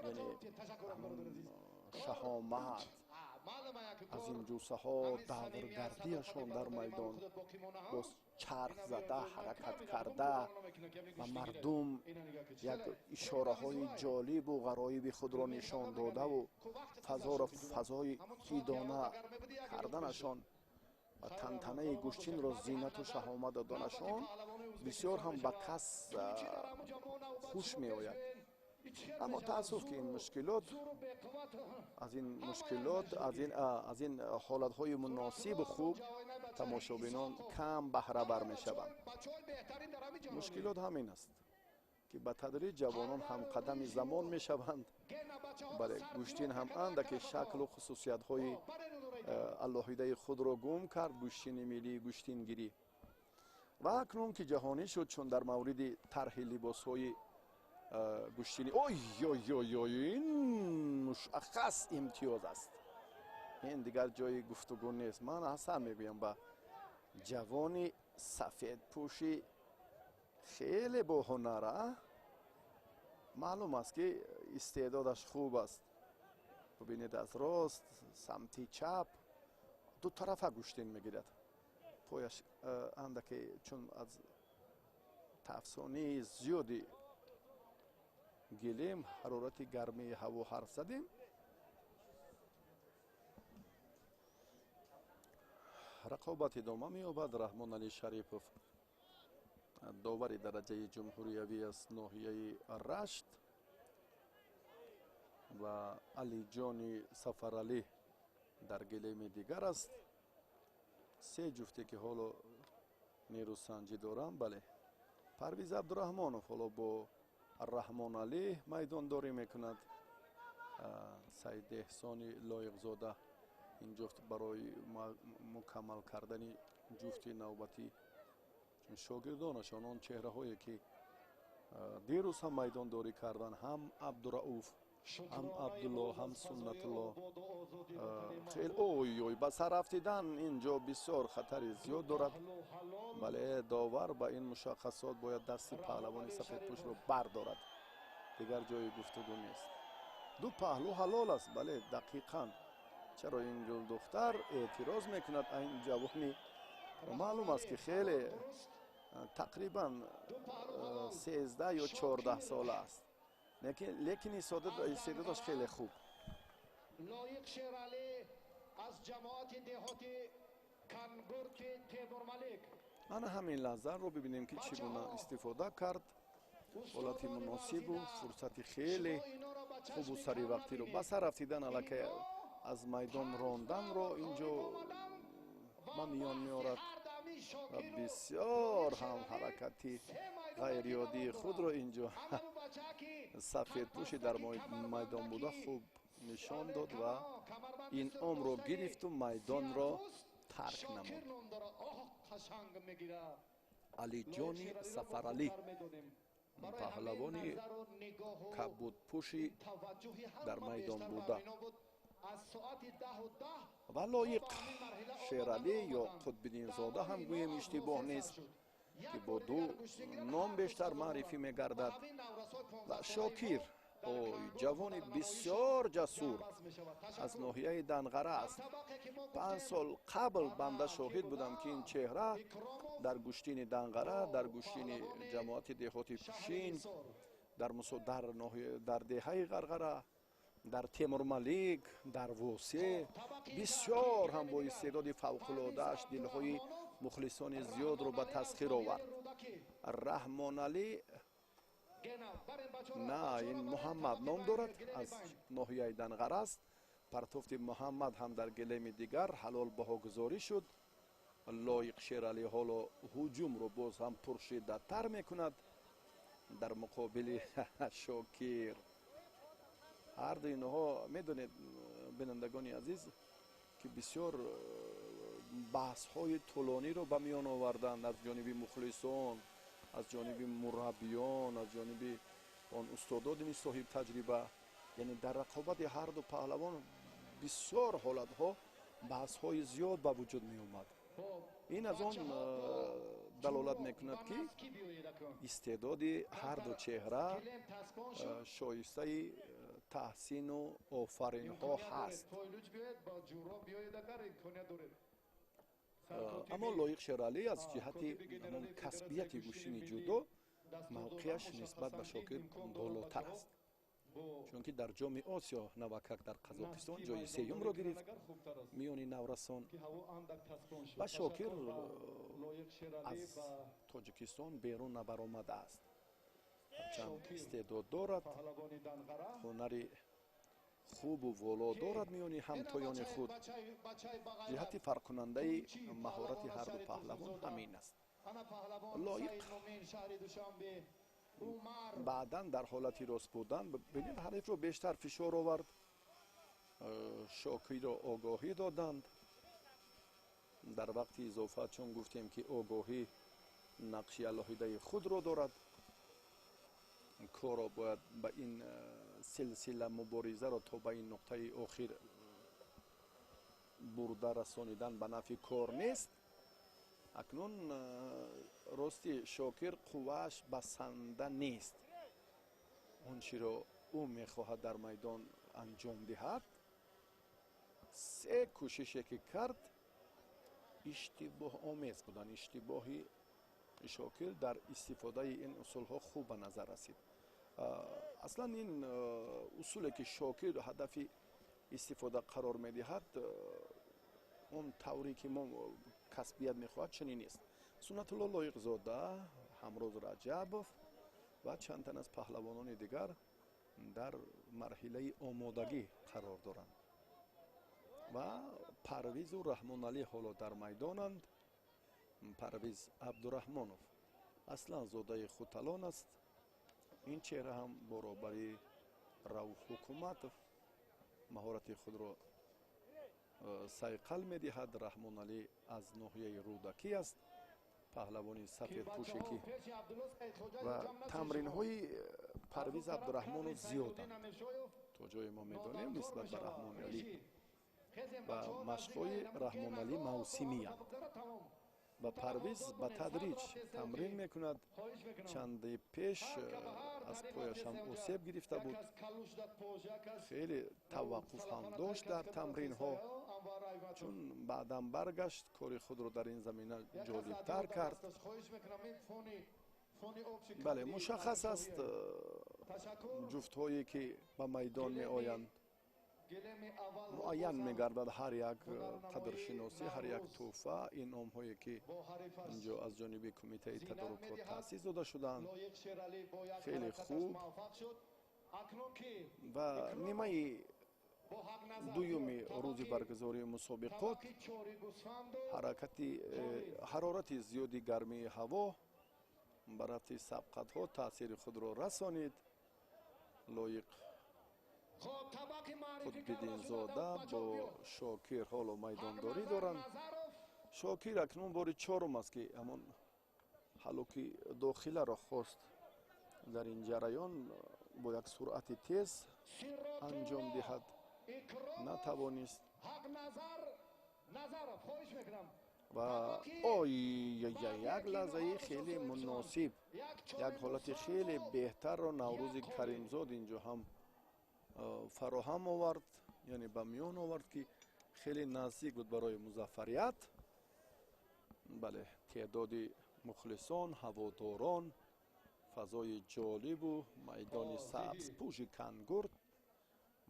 Яъне шаҳомат аз ин ҷусаҳо, давргардиашон дар майдон, боз чарх зада ҳаракат карда ва мардум як ишораҳои ҷолибу ғароиби худро нишон додаву фазоро фазои идона карданашон ва тантанаи гӯштинро зинату шаҳомат доданашон бисёр ҳам ба кас хуш меояд. Аммо таассуф, ки ин мушкилот, аз ин мушкилот, аз ин ҳолатҳои муносибу хуб тамошобинон кам баҳрабар мешаванд. Мушкилот ҳамин аст, ки ба тадриҷ ҷавонон ҳамқадами замон мешаванд. Бале, гӯштин ҳам андаке шаклу хусусиятҳои алоҳидаи худро гум кард, гӯштини миллии гӯштингирӣ. Ва акнун ки ҷаҳонӣ шуд, чун дар мавриди тарҳи либосҳои гӯштини, ой-ой-ой-ой, ин мушаххас имтиёз аст, ин дигар ҷои гуфтугӯ нест. Ман ҳасан мегӯям, ба ҷавони сафедпӯши хеле боҳунар, маълум аст, ки истеъдодаш хуб аст. Бубинед, аз рост, самти чап, ду тарафа гӯштин мегирад. Пояш андаке, чун аз тафсонии зиёди гилем, ҳарорати гармии ҳаво ҳарф задем. Рақобат идома меёбад. Раҳмоналӣ Шарипов, довари дараҷаи ҷумҳуриявӣ аз ноҳияи Рашт, ва Алиҷони Сафаралӣ дар гилеми дигар аст. Се ҷуфте ки ҳоло нерӯсанҷӣ доранд. Бале, Парвиз Абдураҳмонов ҳоло бо Раҳмоналӣ майдондорӣ мекунад. Саид Эҳсони Лоиқзода ин ҷуфт барои мукаммал кардани ҷуфти навбатӣ, чун шогирдонашон, он чеҳраҳое ки дирӯз ҳам майдондорӣ карданд, ҳам Абдурауф, ҳам Абдулло, ҳам Суннатулло, хел ой ой ба сар рафтидан инҷо бисёр хатари зиёд дорад. Бале, довар ба ин мушаххасот бояд дасти паҳлавони сафедпӯшро бардорад, дигар ҷои гуфтугӯ нест. Ду паҳлӯ ҳалол аст. Бале, дақиқан чаро ин гулдухтар эътироз мекунад? Ин ҷавони маълум аст, ки хеле тақрибан 13 ё 14 сола аст, лекин истеъдодаш хеле хуб. Лоиқ Шералӣ аз ҷамоати деҳоти Кангурти Темурмалик. Ана ҳамин лаҳзаро бибинем, ки чӣ гуна истифода кард. Ҳолати муносибу фурсати хеле хубу саривақтиро ба сар рафтидан, аллакай аз майдон ронданро инҷо ба миён меорад ва бисёр ҳам ҳаракати ғайриоддии худро инҷо сафедпӯши дар майдон буда хуб нишон дод ва инъомро гирифту майдонро тарк намуд. Алиҷони Сафаралӣ, паҳлавони кабудпӯши дар майдон буда, ва Лоиқ Шералӣ ё Қутбиддинзода ҳам гӯем иштибоҳ нест, ки бо ду ном бештар маърифӣ мегардад. Ва Шокир, ой, ҷавони бисёр ҷасур аз ноҳияи Данғара аст. 5 сол қабл банда шоҳид будам, ки ин чеҳра дар гӯштини Данғара, дар гӯштини ҷамоати деҳоти Пушин, дар деҳаи Ғарғара, дар Темурмалик, дар Восе бисёр ҳам бо истеъдоди фавқулодааш дилҳои мухлисони зиёдро ба тасхир овард. Раҳмоналӣ на, ин Муҳаммад ном дорад, аз ноҳияи Данғара аст. Партофти Муҳаммад ҳам дар гилеми дигар ҳалол баҳогузорӣ шуд. Лоиқ Шералӣ ҳоло ҳуҷумро боз ҳам пуршиддаттар мекунад дар муқобили Шокир. Ҳар ду инҳо, медонед, бинандагони азиз, ки бисёр баҳсҳои тӯлониро ба миён оварданд аз ҷониби мухлисон, аз ҷониби мураббиён, аз ҷониби он устодони соҳибтаҷриба. Яъне дар рақобати ҳар ду паҳлавон бисёр ҳолатҳо баҳсҳои зиёд ба вуҷуд меомад. Ин аз он далолат мекунад, ки истеъдоди ҳар ду чеҳра шоистаи таҳсину офаринҳо ҳаст. Аммо Лоиқ Шералӣ аз ҷиҳати касбияти гӯштини ҷудо мавқеаш нисбат ба Шокир болотар аст, чунки дар Ҷоми Осиё навакак дар Қазоқистон ҷои сеюмро гирифт миёни наврасон, ва Шокир аз Тоҷикистон берун набаромадааст. Ҳарчанд истеъдод дорад, ҳунари хубу воло дорад миёни ҳамтоёни худ. Ҷиҳати фарқкунандаи маҳорати ҳарду паҳлавон ҳамин аст. Лоиқ баъдан дар ҳолати рост будан, бинед, ҳарифро бештар фишор овард, Шокирро огоҳӣ доданд. Дар вақти изофа, чун гуфтем, ки огоҳӣ нақши алоҳидаи худро дорад, корро бояд ба ин силсила муборизаро то ба ин нуқтаи охир бурда расонидан ба нафъи кор нест. Акнун рости Шокир қуввааш басанда нест. Он чиро ӯ мехоҳад дар майдон анҷом диҳад, Се кӯшише ки кард, иштибоҳомез буданд. Иштибоҳи Шокир дар истифодаи ин усулҳо хуб ба назар расид. Аслан ин усуле ки Шокир ҳадафи истифода қарор медиҳад, он тавре ки мо касбият мехоҳад, чунин нест. Суннатулло Лоиқзода, Ҳамроз Раҷабов ва чанд тан аз паҳлавонони дигар дар марҳилаи омодагӣ қарор доранд ва Парвизу Раҳмоналӣ ҳоло дар майдонанд. Парвиз Абдураҳмонов аслан зодаи Хуталон аст. Ин чеҳра ҳам баробари Рауф Ҳукуматов маҳорати худро сайқал медиҳад. Раҳмоналӣ аз ноҳияи Рӯдакӣ аст, паҳлавони сафедпӯше ки ва тамринҳои Парвиз Абдураҳмонов зиёданд, то ҷое мо медонем, нисбат ба Раҳмоналӣ, ва машқҳои Раҳмоналӣ мавсимиянд ва Парвиз ба тадриҷ тамрин мекунад. Чанде пеш аз пояш ҳам осеб гирифта буд, хеле таваққуф ҳам дошт дар тамринҳо. Чун баъдан баргашт, кори худро дар ин замина ҷолибтар кард. Бале, мушаххас аст, ҷуфтҳое ки ба майдон меоянд, муайян мегардад ҳар як қадршиносӣ, ҳар як тӯҳфа, инъомҳое ки инҷо аз ҷониби кумитаи тадорукот таъсис дода шудаанд. Хеле хуб ва нимаи дуюми рӯзи баргузории мусобиқот ҳаракати ҳарорати зиёди гармии ҳаво ба рафти сабқатҳо таъсири худро расонид. Лоиқ Қутбиддинзода бо Шокир ҳоло майдондорӣ доранд. Шокир акнун бори чорум аст, ки ҳамон ҳалуки дохиларо хост дар ин ҷараён бо як суръати тез анҷом диҳад, натавонист. Ва ой, як лаҳзаи хеле муносиб, як ҳолати хеле беҳтарро Наврӯзи Каримзод инҷо ҳам фароҳам овард, яъне ба миён овард, ки хеле наздик буд барои музаффарият. Бале, теъдоди мухлисон, ҳаводорон, фазои ҷолибу майдони сабзпӯши Кангурд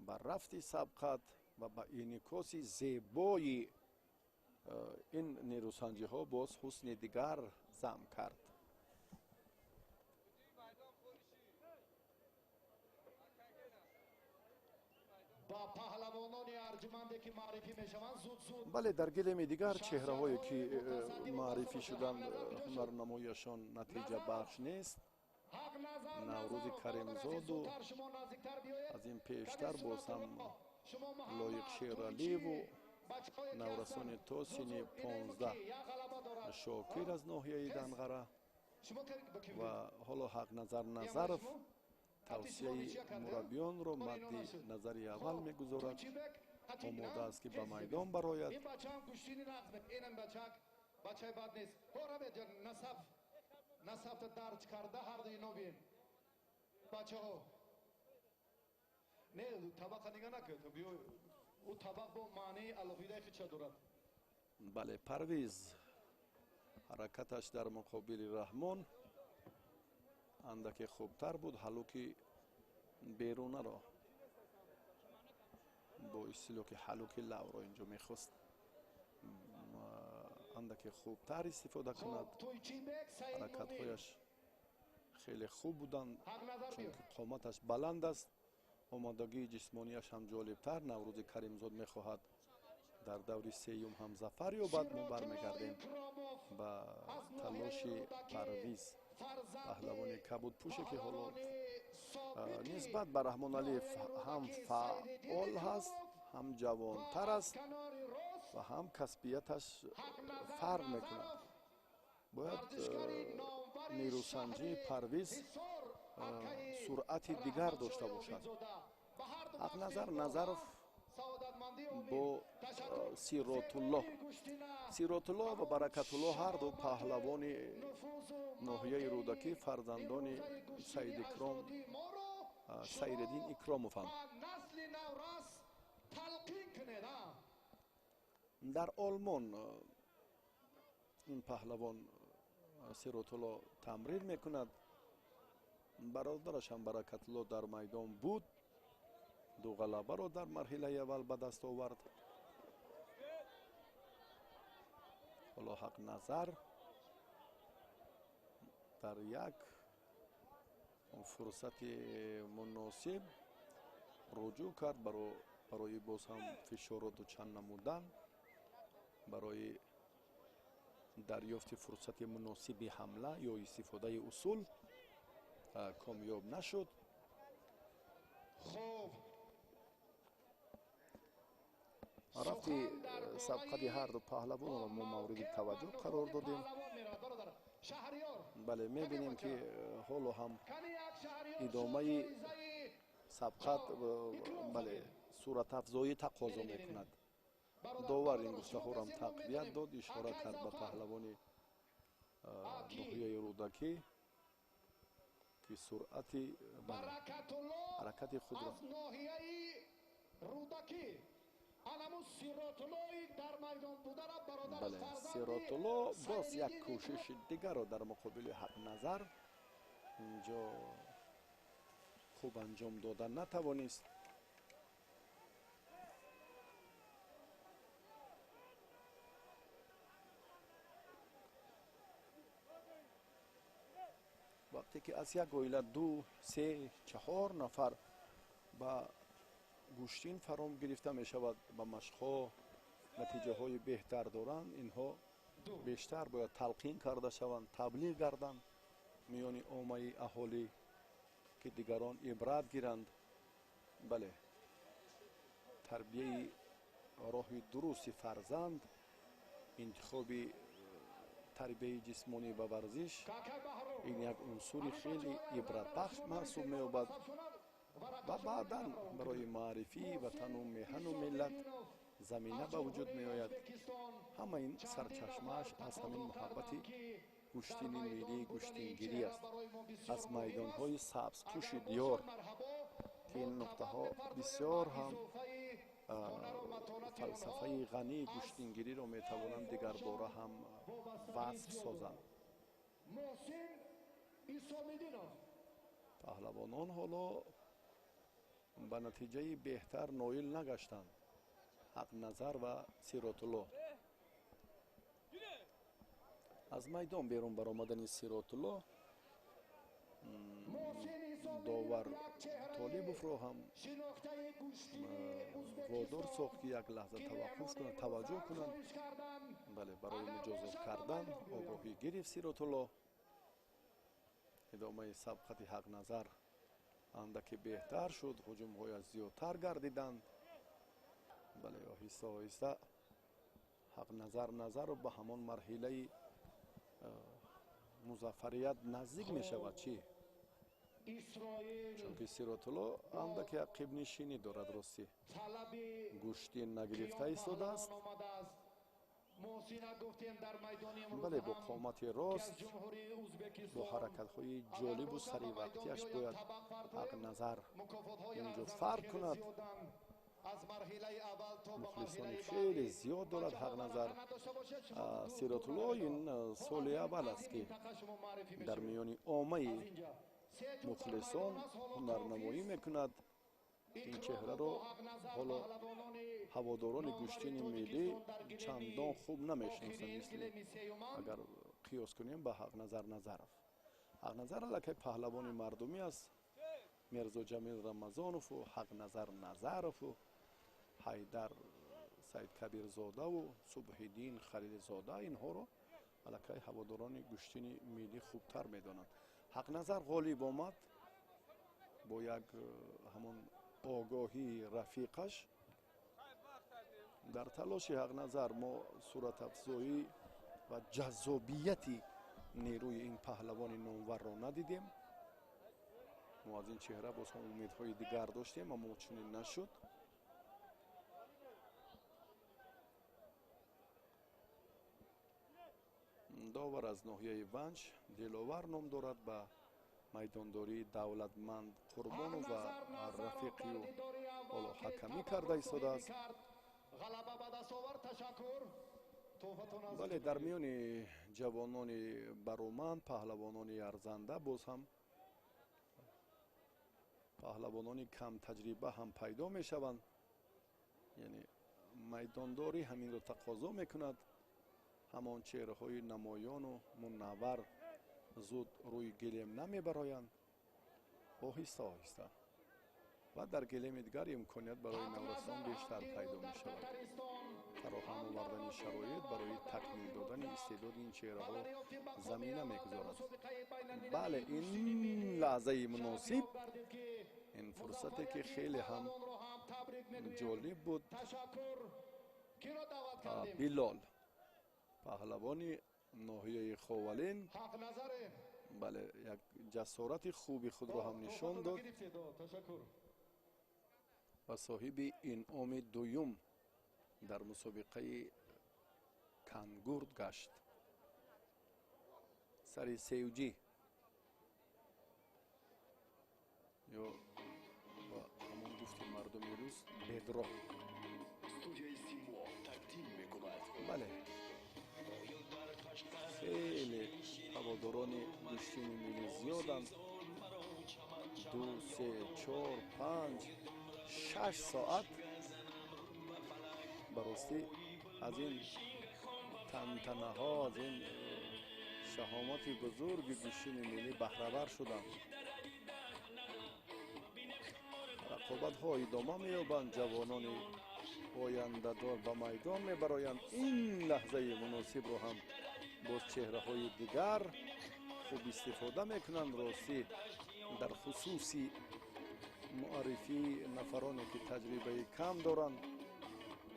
ба рафти сабқат ва ба инъикоси зебои ин нерӯсанҷиҳо боз ҳусни дигар зам кард. Бале, дар гилеми дигар чеҳраҳое ки маърифӣ шуданд, ҳунарнамоияшон натиҷабахш нест. Наврӯзи Каримзоду аз ин пештар боз ҳам Лоиқ Шералиеву наврасони то синни 15 Шокир аз ноҳияи Данғара ва ҳоло Ҳақназар Назаров тавсияи мураббиёнро мадди назари аввал мегузорад, омода аст, ки ба майдон барояд. Бале, Парвиз ҳаракаташ дар муқобили Раҳмон андаке хубтар буд, ҳалуки берунаро бо истилоҳи ҳалуки лавро инҷо мехост андаке хубтар истифода кунад. Ҳаракатҳояш хеле хуб буданд, чунки қоматаш баланд аст, омодагии ҷисмонияш ҳам ҷолибтар. Наврӯзи Каримзод мехоҳад дар даври сеюм ҳам зафар ёбад. Мо бармегардем ба талоши Парвиз, паҳлавони кабудпӯше, ки ҳоло нисбат ба Раҳмоналиев ҳам фаъол ҳаст, ҳам ҷавонтар аст ва ҳам касбияташ фарқ мекунад. Бояд нерӯсанҷии Парвиз суръати дигар дошта бошад. Ҳақназар Назаров бо Сиротулло, Сиротулло ва Баракатулло ҳарду паҳлавони ноҳияи Рӯдакӣ, фарзандони Саидикром Сайриддин Икромованд. Дар Олмон ин паҳлавон Сиротулло тамрин мекунад. Бародараш ҳам Баракатулло дар майдон буд, ду ғалабаро дар марҳилаи аввал ба даст овард. Ҳоло Ҳақназар дар як фурсати муносиб руҷӯъ кард барои боз ҳам фишорро дучанд намудан, барои дарёфти фурсати муносиби ҳамла ё истифодаи усул комёб нашуд. Рафти сабқати ҳарду паҳлавонро мо мавриди таваҷҷӯҳ қарор додем. Бале, мебинем ки ҳоло ҳам идомаи сабқат, бале, суратафзоӣ тақозо мекунад. Довар ин гуфтаҳоро тақвият дод, ишора кард ба паҳлавони ноҳияи Рӯдакӣ, ки суръати ҳаракати худро бале, Сиротулло боз як кӯшиши дигарро дар муқобили Ҳақназар инҷо хуб анҷом дода натавонист. Вақте ки аз як оила 2, 3, 4 нафар ба гӯштин фаром гирифта мешавад, ба машқҳо натиҷаҳои беҳтар доранд, инҳо бештар бояд талқин карда шаванд, таблиғ гарданд миёни оммаи аҳолӣ, ки дигарон ибрат гиранд. Бале, тарбияи роҳи дурусти фарзанд, интихоби тарбияи ҷисмонӣ ва варзиш ин як унсури хеле ибратбахш маҳсуб меёбад ва баъдан барои маърифии ватану меҳану миллат замина ба вуҷуд меояд. Ҳама ин сарчашмааш аз ҳамин муҳаббати гӯштини миллии гӯштингирӣ аст, аз майдонҳои сабзпӯши диёр, ки ин нуқтаҳо бисёр ҳам фалсафаи ғании гӯштингириро метавонанд дигарбора ҳам васф созанд. Паҳлавонон ҳоло ба натиҷаи беҳтар ноил нагаштанд. Ҳақназар ва Сиротулло. Аз майдон берун баромадани Сиротулло довар Толибовро ҳам водор сохт, ки як лаҳза таваққуф кунад, таваҷҷӯҳ кунанд. Бале, барои муҷозот кардан огоҳӣ гирифт Сиротулло. Идомаи сабқати Ҳақназар андаке беҳтар шуд, ҳуҷумҳояш зиёдтар гардиданд. Бале, оҳиста оҳиста Ҳақназар Назаров ба ҳамон марҳилаи музаффарият наздик мешавад. Чӣ? Чунки Сиротулло андаке ақибнишинӣ дорад, ростӣ гӯштин нагирифта истодааст. Бале, бо қомати рост, бо ҳаракатҳои ҷолибу саривақтиаш бояд Ҳақназар инҷо фарқ кунад. Мухлисони хеле зиёд дорад Ҳақназар. Сиротулло ин соли аввал аст, ки дар миёни оммаи мухлисон ҳунарнамоӣ мекунад. Ин чеҳраро ҳоло ҳаводорони гӯштини миллӣ чандон хуб намешиносанд, мисли агар қиёс кунем ба Ҳақназар Назаров. Ҳақназар аллакай паҳлавони мардумӣ аст. Мирзо Ҷамил Рамазонову Ҳақназар Назарову Ҳайдар Саидкабирзодаву Субҳиддин Халилзода, инҳоро аллакай ҳаводорони гӯштини миллӣ хубтар медонанд. Ҳақназар ғолиб омад бо як ҳамон огоҳии рафиқаш. Дар талоши Ҳақназар мо суратафзоӣ ва ҷаззобияти нерӯи ин паҳлавони номварро надидем. Мо аз ин чеҳра боз ҳам умедҳои дигар доштем, аммо чунин нашуд. Довар аз ноҳияи Ванҷ Диловар ном дорад, ба майдондории Давлатманд Қурбонов ва рафиқию ҳоло ҳакамӣ карда истодааст. غلبه به دست آورد. Бале, дар миёни ҷавонони бароманд, паҳлавонони арзанда, боз ҳам паҳлавонони камтаҷриба ҳам пайдо мешаванд. Яъне майдондорӣ ҳаминро тақозо мекунад. Ҳамон чеҳраҳои намоёну мунаввар зуд рӯи гилем намебароянд, оҳиста оҳиста, ва дар гилеми дигар имконият барои наврасон бештар пайдо мешавад. Фароҳам овардани шароит барои такмил додани истеъдоди ин чеҳраҳо замина мегузорад. Бале, ин лаҳзаи муносиб, ин фурсате ки хеле ҳам ҷолиб буд. Билол, паҳлавони ноҳияи Ховалин, бале, як ҷасорати хуби худро ҳам нишон дод ва соҳиби инъоми дуюм дар мусобиқаи Кангурд гашт. Сари севҷӣ ё ба ҳамон гуфти мардуми рус бедро. Бале, хеле ҳаводорони гӯштини миллӣ зиёданд. 2, 3, 4, 5, 6 соат ба ростӣ аз ин тантанаҳо, аз ин шаҳомати бузурги гӯштини миллӣ баҳравар шуданд. Рақобатҳо идома меёбанд, ҷавонони ояндадор ба майдон мебароянд. Ин лаҳзаи муносибро ҳам боз чеҳраҳои дигар хуб истифода мекунанд. Ростӣ, дар хусуси муаррифии нафароне ки таҷрибаи кам доранд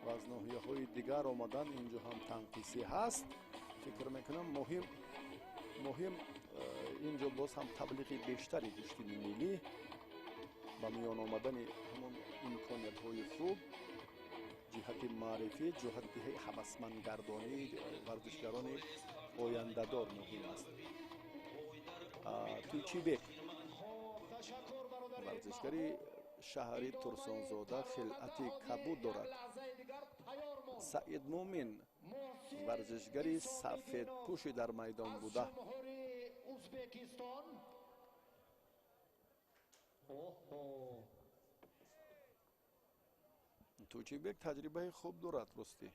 ва аз ноҳияҳои дигар омадан, инҷо ҳам танқисӣ ҳаст. Фикр мекунам, муҳим инҷо боз ҳам таблиғи бештари гӯштини миллӣ, ба миён омадани ҳамон имкониятҳои хуб ҷиҳати маърифӣ, ҷиҳати ҳавасмандгардонии варзишгарони ояндадор муҳим аст. Тӯйчибек, варзишгари шаҳри Турсунзода, хилъати кабуд дорад. Саидмӯмин, варзишгари сафедпӯши дар майдон буда. Тӯйчибек таҷрибаи хуб дорад, ростӣ.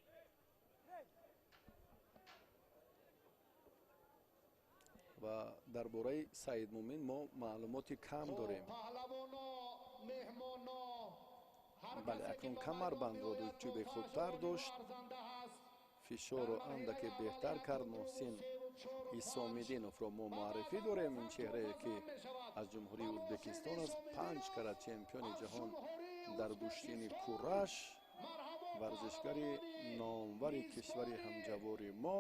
Ва дар бораи Саидмӯмин мо маълумоти кам дорем. Бале, акнун камарбандро Тӯйчибек хубтар дошт, фишорро андаке беҳтар кард. Муҳсин Исомиддиновро мо муаррифӣ дорем. Ин чеҳрае ки аз Ҷумҳурии Ӯзбекистон аст, 5 карат чемпиони ҷаҳон дар гӯштини кураш, варзишгари номвари кишвари ҳамҷавори мо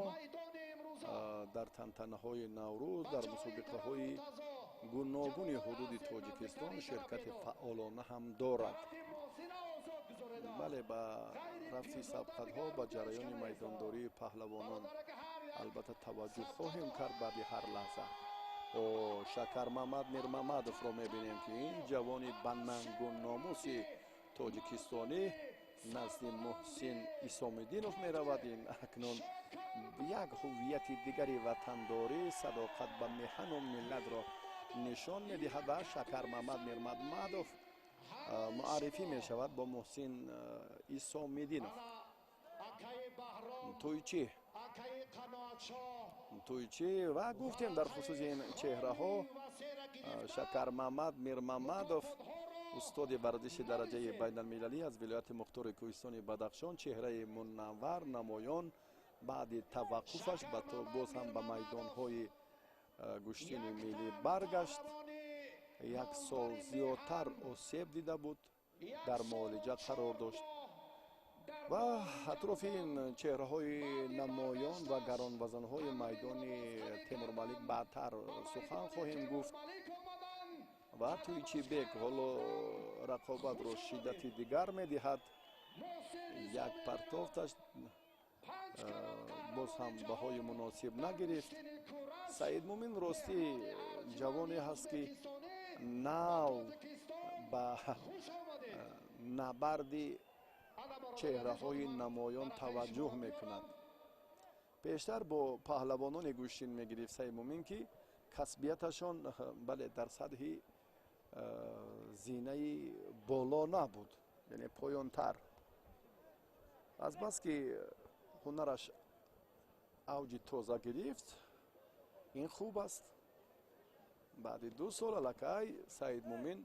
дар тантанаҳои Наврӯз, дар мусобиқаҳои гуногуни ҳудуди Тоҷикистон ширкати фаъолона ҳам дорад. Бале, ба рафти сабқатҳо, ба ҷараёни майдондории паҳлавонон албатта таваҷҷӯҳ хоҳем кард баъди ҳар лаҳза. Шакармамад Мирмамадовро мебинем ки ин ҷавони ба нангу номуси тоҷикистонӣ назди Муҳсин Исомиддинов меравад. Ин акнун як ҳуввияти дигари ватандорӣ, садоқат ба меҳану миллатро нишон медиҳад ва Шакармамад Мирмамадов муаррифӣ мешавад бо Муҳсин Исомиддинов. Тӯйчӣ, Тӯйчӣ ва гуфтем дар хусуси ин чеҳраҳо, Шакармамад Мирмамадов, устоди варзиши дараҷаи байналмилалӣ аз вилояти мухтори кӯҳистони Бадахшон, чеҳраи мунаввар, намоён, баъди таваққуфаш боз ҳам ба майдонҳои гӯштини миллӣ баргашт. 1 сол зиёдтар осеб дида буд, дар муолиҷа қарор дошт ва атрофи ин чеҳраҳои намоён ва гаронвазанҳои майдони Темурмалик баъдтар сухан хоҳем гуфт. Ва Тӯйчибек ҳоло рақобатро шиддати дигар медиҳад. Як партофташ боз ҳам баҳои муносиб нагирифт. Саидмӯмин ростӣ ҷавоне ҳаст ки нав ба набарди чеҳраҳои намоён таваҷҷӯҳ мекунад. Пештар бо паҳлавононе гӯштин мегирифт Саидмӯмин, ки касбияташон, бале, дар сатҳи зинаи боло набуд, яъне поёнтар. Азбаски ҳунараш авҷи тоза гирифт, ин хуб аст. Баъди 2 сол аллакай Саидмӯмин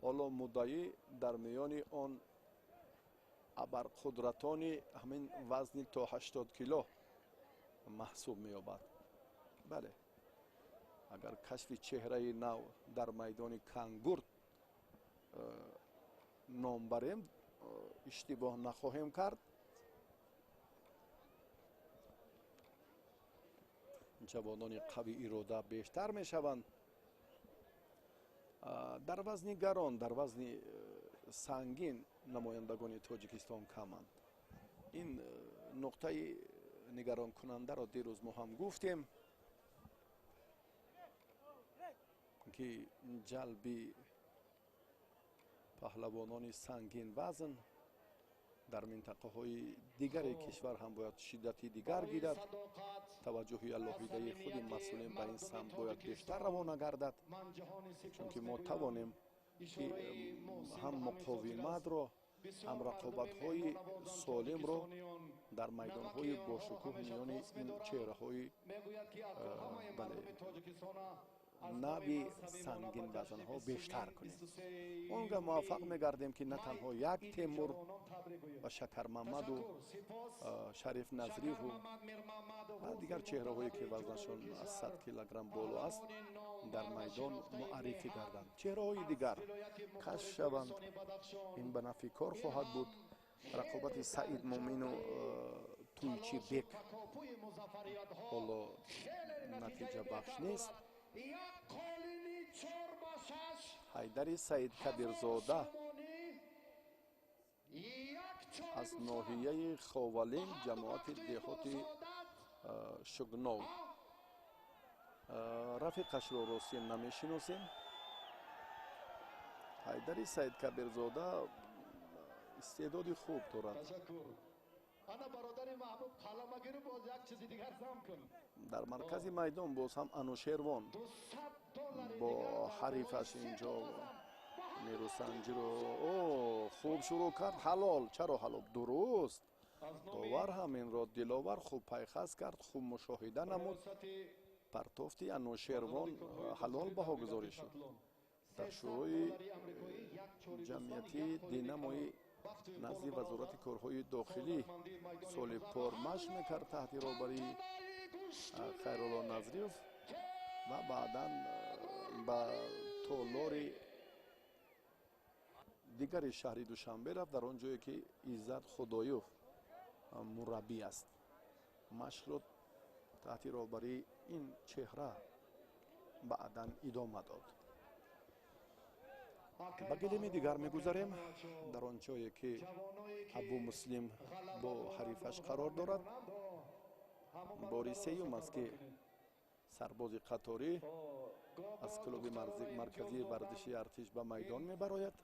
ҳоло муддаӣ дар миёни он абарқудратони ҳамин вазни то 80 кило маҳсуб меёбад. Бале, агар кашфи чеҳраи нав дар майдони Кангурт ном барем, иштибоҳ нахоҳем кард. Ҷавонони қави ирода бештар мешаванд. Дар вазни гарон, дар вазни сангин намояндагони Тоҷикистон каманд. Ин нуқтаи нигаронкунандаро дирӯз мо ҳам гуфтем, ки ҷалби паҳлавонони сангин вазн дар минтақаҳои дигари кишвар ҳам бояд шиддати дигар гирад. Таваҷҷӯҳи алоҳидаи худи масъулин ба ин самт бояд бештар равона гардад, чунки мо тавонем ки ҳам муқовиматро, ҳам рақобатҳои солимро дар майдонҳои бошукӯҳ миёни ин чеҳраҳои, бале, нави сангин вазнҳо бештар кунем. Он гаҳ муваффақ мегардем, ки на танҳо як Темур ва Шакармамаду Шариф Назриву ва дигар чеҳраҳое ки вазнашон аз 100 килограмм боло аст дар майдон муаррифӣ гарданд, чеҳраҳои дигар кашф шаванд. Ин ба нафъи кор хоҳад буд. Рақобати Саидмӯмину Туйчибек ҳоло натиҷабахш нест. Ҳайдари Саидкабирзода аз ноҳияи Ховалинг, ҷамоати деҳоти Шугнов. Рафиқашро ростӣ намешиносем. Ҳайдари Саидкабирзода истеъдоди хуб дорад. Дар маркази майдон боз ҳам Анушервон бо ҳарифаш инҷо нерӯсанҷиро хуб шурӯъ кард. Ҳалол, чаро ҳалол? Дуруст, довар ҳам инро Диловар хуб пайхас кард, хуб мушоҳида намуд. Партофти Анушервон ҳалол баҳогузорӣ шуд. Дар шӯрои ҷамъиятии Динамои назди Вазорати корҳои дохилӣ соли пор машқ мекард таҳти роҳбарии Хайрулло Назриев ва баъдан ба толори дигари шаҳри Душанбе рафт, дар он ҷое ки Иззат Худоёв мураббӣ аст. Машқро таҳти роҳбарии ин чеҳра баъдан идома дод. Ба гилеми дигар мегузарем, дар он ҷое ки Абу Муслим бо ҳарифаш қарор дорад. Бори сеюм аст, ки сарбози қаторӣ аз клуби марказии варзиши артиш ба майдон мебарояд.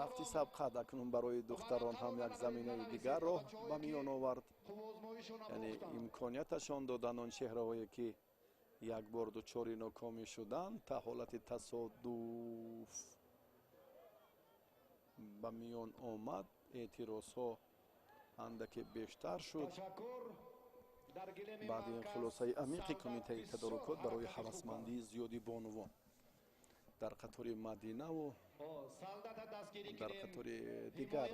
Рафти сабқат акнун барои духтарон ҳам як заминаи дигарро ба миён овард, яъне имконияташон додан он чеҳраҳое ки як бор дучори нокомӣ шуданд, та ҳолати тасодуф ба миён омад, эътирозҳо андаке бештар шуд. Баъди ин хулосаи амиқи кумитаи тадорукот барои ҳавасмандии зиёди бонувон дар қатори Мадинаву дар қатори дигар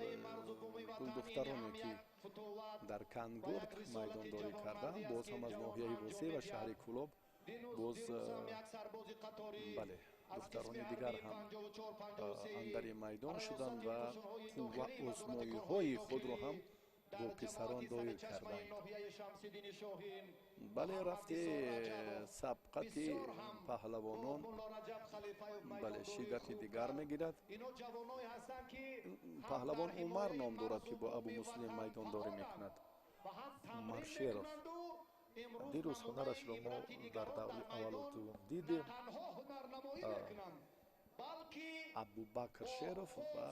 гулдухтароне ки дар Кангурт майдондорӣ карданд, боз ҳам аз ноҳияи Восеъ ва шаҳри Кӯлоб боз, бале, духтарони дигар ҳам андари майдон шуданд ва қувва озмоиҳои худро ҳам бо писарон доир карданд. Бале, рафти сабқати паҳлавонон, бале, шиддати дигар мегирад. Паҳлавон Умар ном дорад, ки бо Абу Муслим майдондорӣ мекунад. Умар Шеров. Дирӯз ҳунарашро мо дар даври аввалу дуввум дидем. Абубакр Шеров ва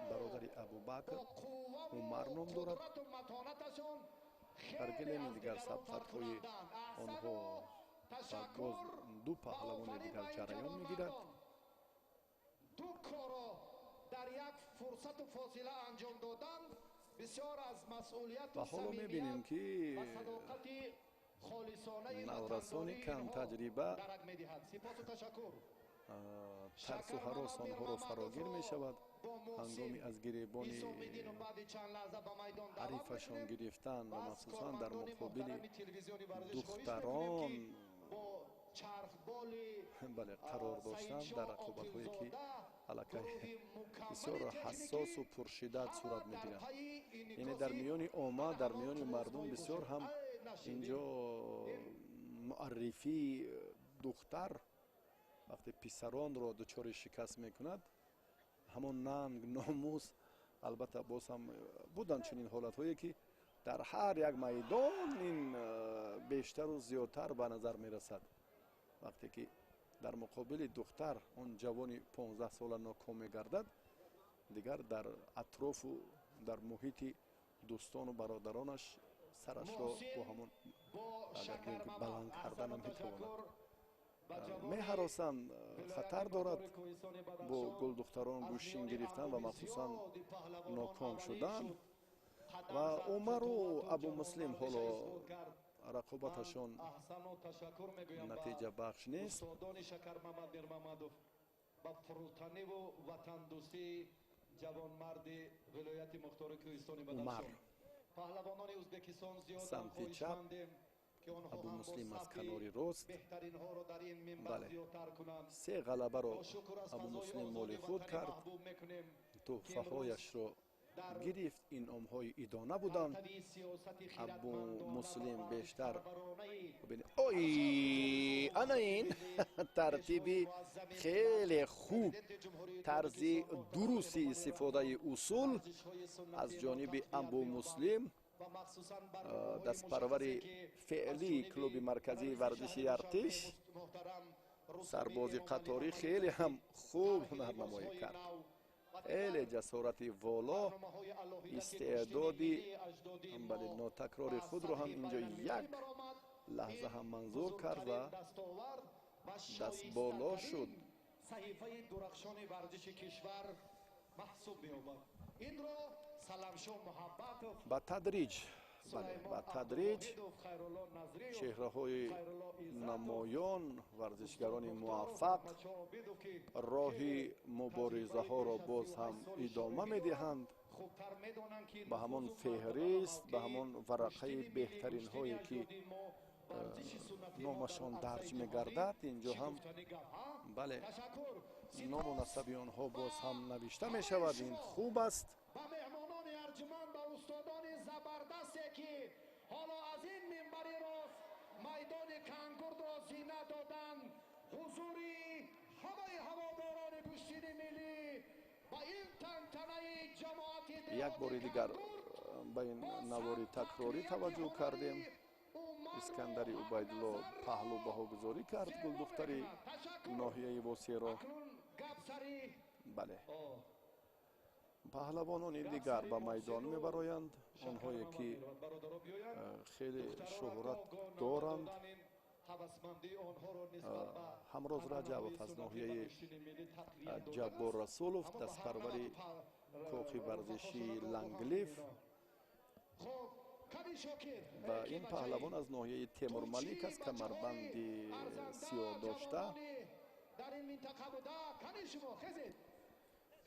бародари Абубакр Умар ном дорад. Дар гилеми дигар сабқатҳои онҳо ва боз ду паҳлавони дигар ҷараён мегирад. Ду корро дар як фурсату фосила анҷом додан бисёр аз масъулияту Ва ҳоло мебинем, ки ва садоқати холисонаи наврасони камтаҷриба дарак медиҳад. Сипосу ташаккур. Тарсу ҳарос онҳоро фарогир мешавад ҳангоми аз гиребони ҳарифашон гирифтан ва махсусан дар муқобили духтарон, бале, қарор доштан дар рақобатҳое, ки аллакай бисёр ҳассосу пуршиддат сурат мегиранд. Яъне дар миёни омма, дар миёни мардум бисёр ҳам инҷо муаррифии духтар вақте писаронро дучори шикаст мекунад, ҳамон нанг, номус. Албатта, боз ҳам буданд чунин ҳолатҳое, ки дар ҳар як майдон ин бештару зиёдтар ба назар мерасад. Вақте ки дар муқобили духтар он ҷавони 15сола ноком мегардад, дигар дар атрофу дар муҳити дӯстону бародаронаш сарашро бо ҳамон, агар гӯем, ки баланд карда наметавонад, меҳаросанд. Хатар дорад бо гулдухтарон гӯштин гирифтан ва махсусан ноком шудан. Ва Умару Абумуслим ҳоло рақобаташон натиҷабахш нест. Ба фурӯтаниву ватандӯстии ҷавонмарди вилояти мухтори Кӯҳистони Умар Бадахшон. Паҳлавонони Ӯзбекистон зиёданд. самти чап, Хоҳишмандем, ки онҳо ҳам бо Абумуслим аз сафи канори рост. беҳтаринҳоро дар ин минбар Бале, зиёдтар кунанд. се ғалабаро Бо шукр аз фазои Абумуслим моли озоди худ ватани кард, маҳбуб мекунем, ки имрӯз тӯҳфаҳояшро дар гирифт, инъомҳои идона буданд. партави сиёсати Абу хиратмандона ва Муслим бештар варзишпарваронаи ой, ана ин тартиби хеле хуб, тарзи дурусти истифодаи усул аз ҷониби Абу Муслим, дастпарвари феълии клуби марказии варзиши Артиш, сарбози қаторӣ, хеле ҳам хуб ҳунарнамоӣ кард. Хеле ҷасорати воло, истеъдоди, бале, нотакрори худро ҳам инҷо як лаҳза ҳам манзур кард ва дастболо шуд. Саҳифаи дурахшони варзиши кишвар маҳсуб меёбад. Инро Саламшо Муҳаббатов, Ба тадриҷ, бале, ба тадриҷ Абдувоҳидов, Хайрулло Назриев, чеҳраҳои Хайрулло Иззатов, намоён, варзишгарони муваффақ Муҳаммадшоҳ Обидов, ки роҳи хеле муборизаҳоро таҷрибаи боз беш аз ҳам 38 соли идома шогирдӣ медиҳанд. хубтар медонанд, ки Ба ҳамон нуфузу феҳрист, ба мартаба ҳамон мавқеи варақаи гӯштини миллӣ, беҳтаринҳое, гӯштини ки аҷдодии мо, варзиши суннатии мо дар номашон дарҷ арсаи ҷаҳонӣ мегардад, инҷо чӣ ҳам гуфтани гап, ҳа? бале, Ташаккур. ному Сипос насаби онҳо боз ҳам навишта ҳамаи мешавад. Ин шумо, хуб аст. ба меҳмонони арҷуманд, ба устодони забардасте, ки ҳоло аз ин минбари рост майдони Кангурдро зинат доданд, ҳузури ҳамаи ҳаводорони гӯштини миллӣ ба ин тантанаи ҷамоати Як бори деҳоти дигар Кангурд ба ин боз навори ҳам такрорӣ тақвияти таваҷҷӯҳ ҳунари кардем. Умару Искандари Убайдулло Ҳақназарро паҳлу баҳогузорӣ кард зебо гулдухтари мекунад. Ташаккур. ноҳияи Восеро. Акнун гап сари Бале, О, паҳлавонони гап дигар сари ба майдон Муҳсину мебароянд, онҳое ки Шакармамад бародаро биёянд. Хеле Духтарон шӯҳрат гоҳ гоҳ доранд. додани ҳавасмандии онҳоро нисбат ба Ҳамроз Раҷабов анъанаҳои аз суннатӣ ва ноҳияи гӯштини миллӣ тақвият додан Ҷаббор аст. Расулов, Аммо ба ҳар дастпарвари навъ кохи варзишии рӯфақошона гоҳ гоҳ Ланглиф ҳам хоб кани Шокир, ва эй, ки ин бачаи паҳлавон аз ноҳияи Темурмалик тӯйчии аст, камарбанди бачаҳои арзанда, сиёҳ дошта. ҷавонони дар ин минтақа буда, кани шумо хезед.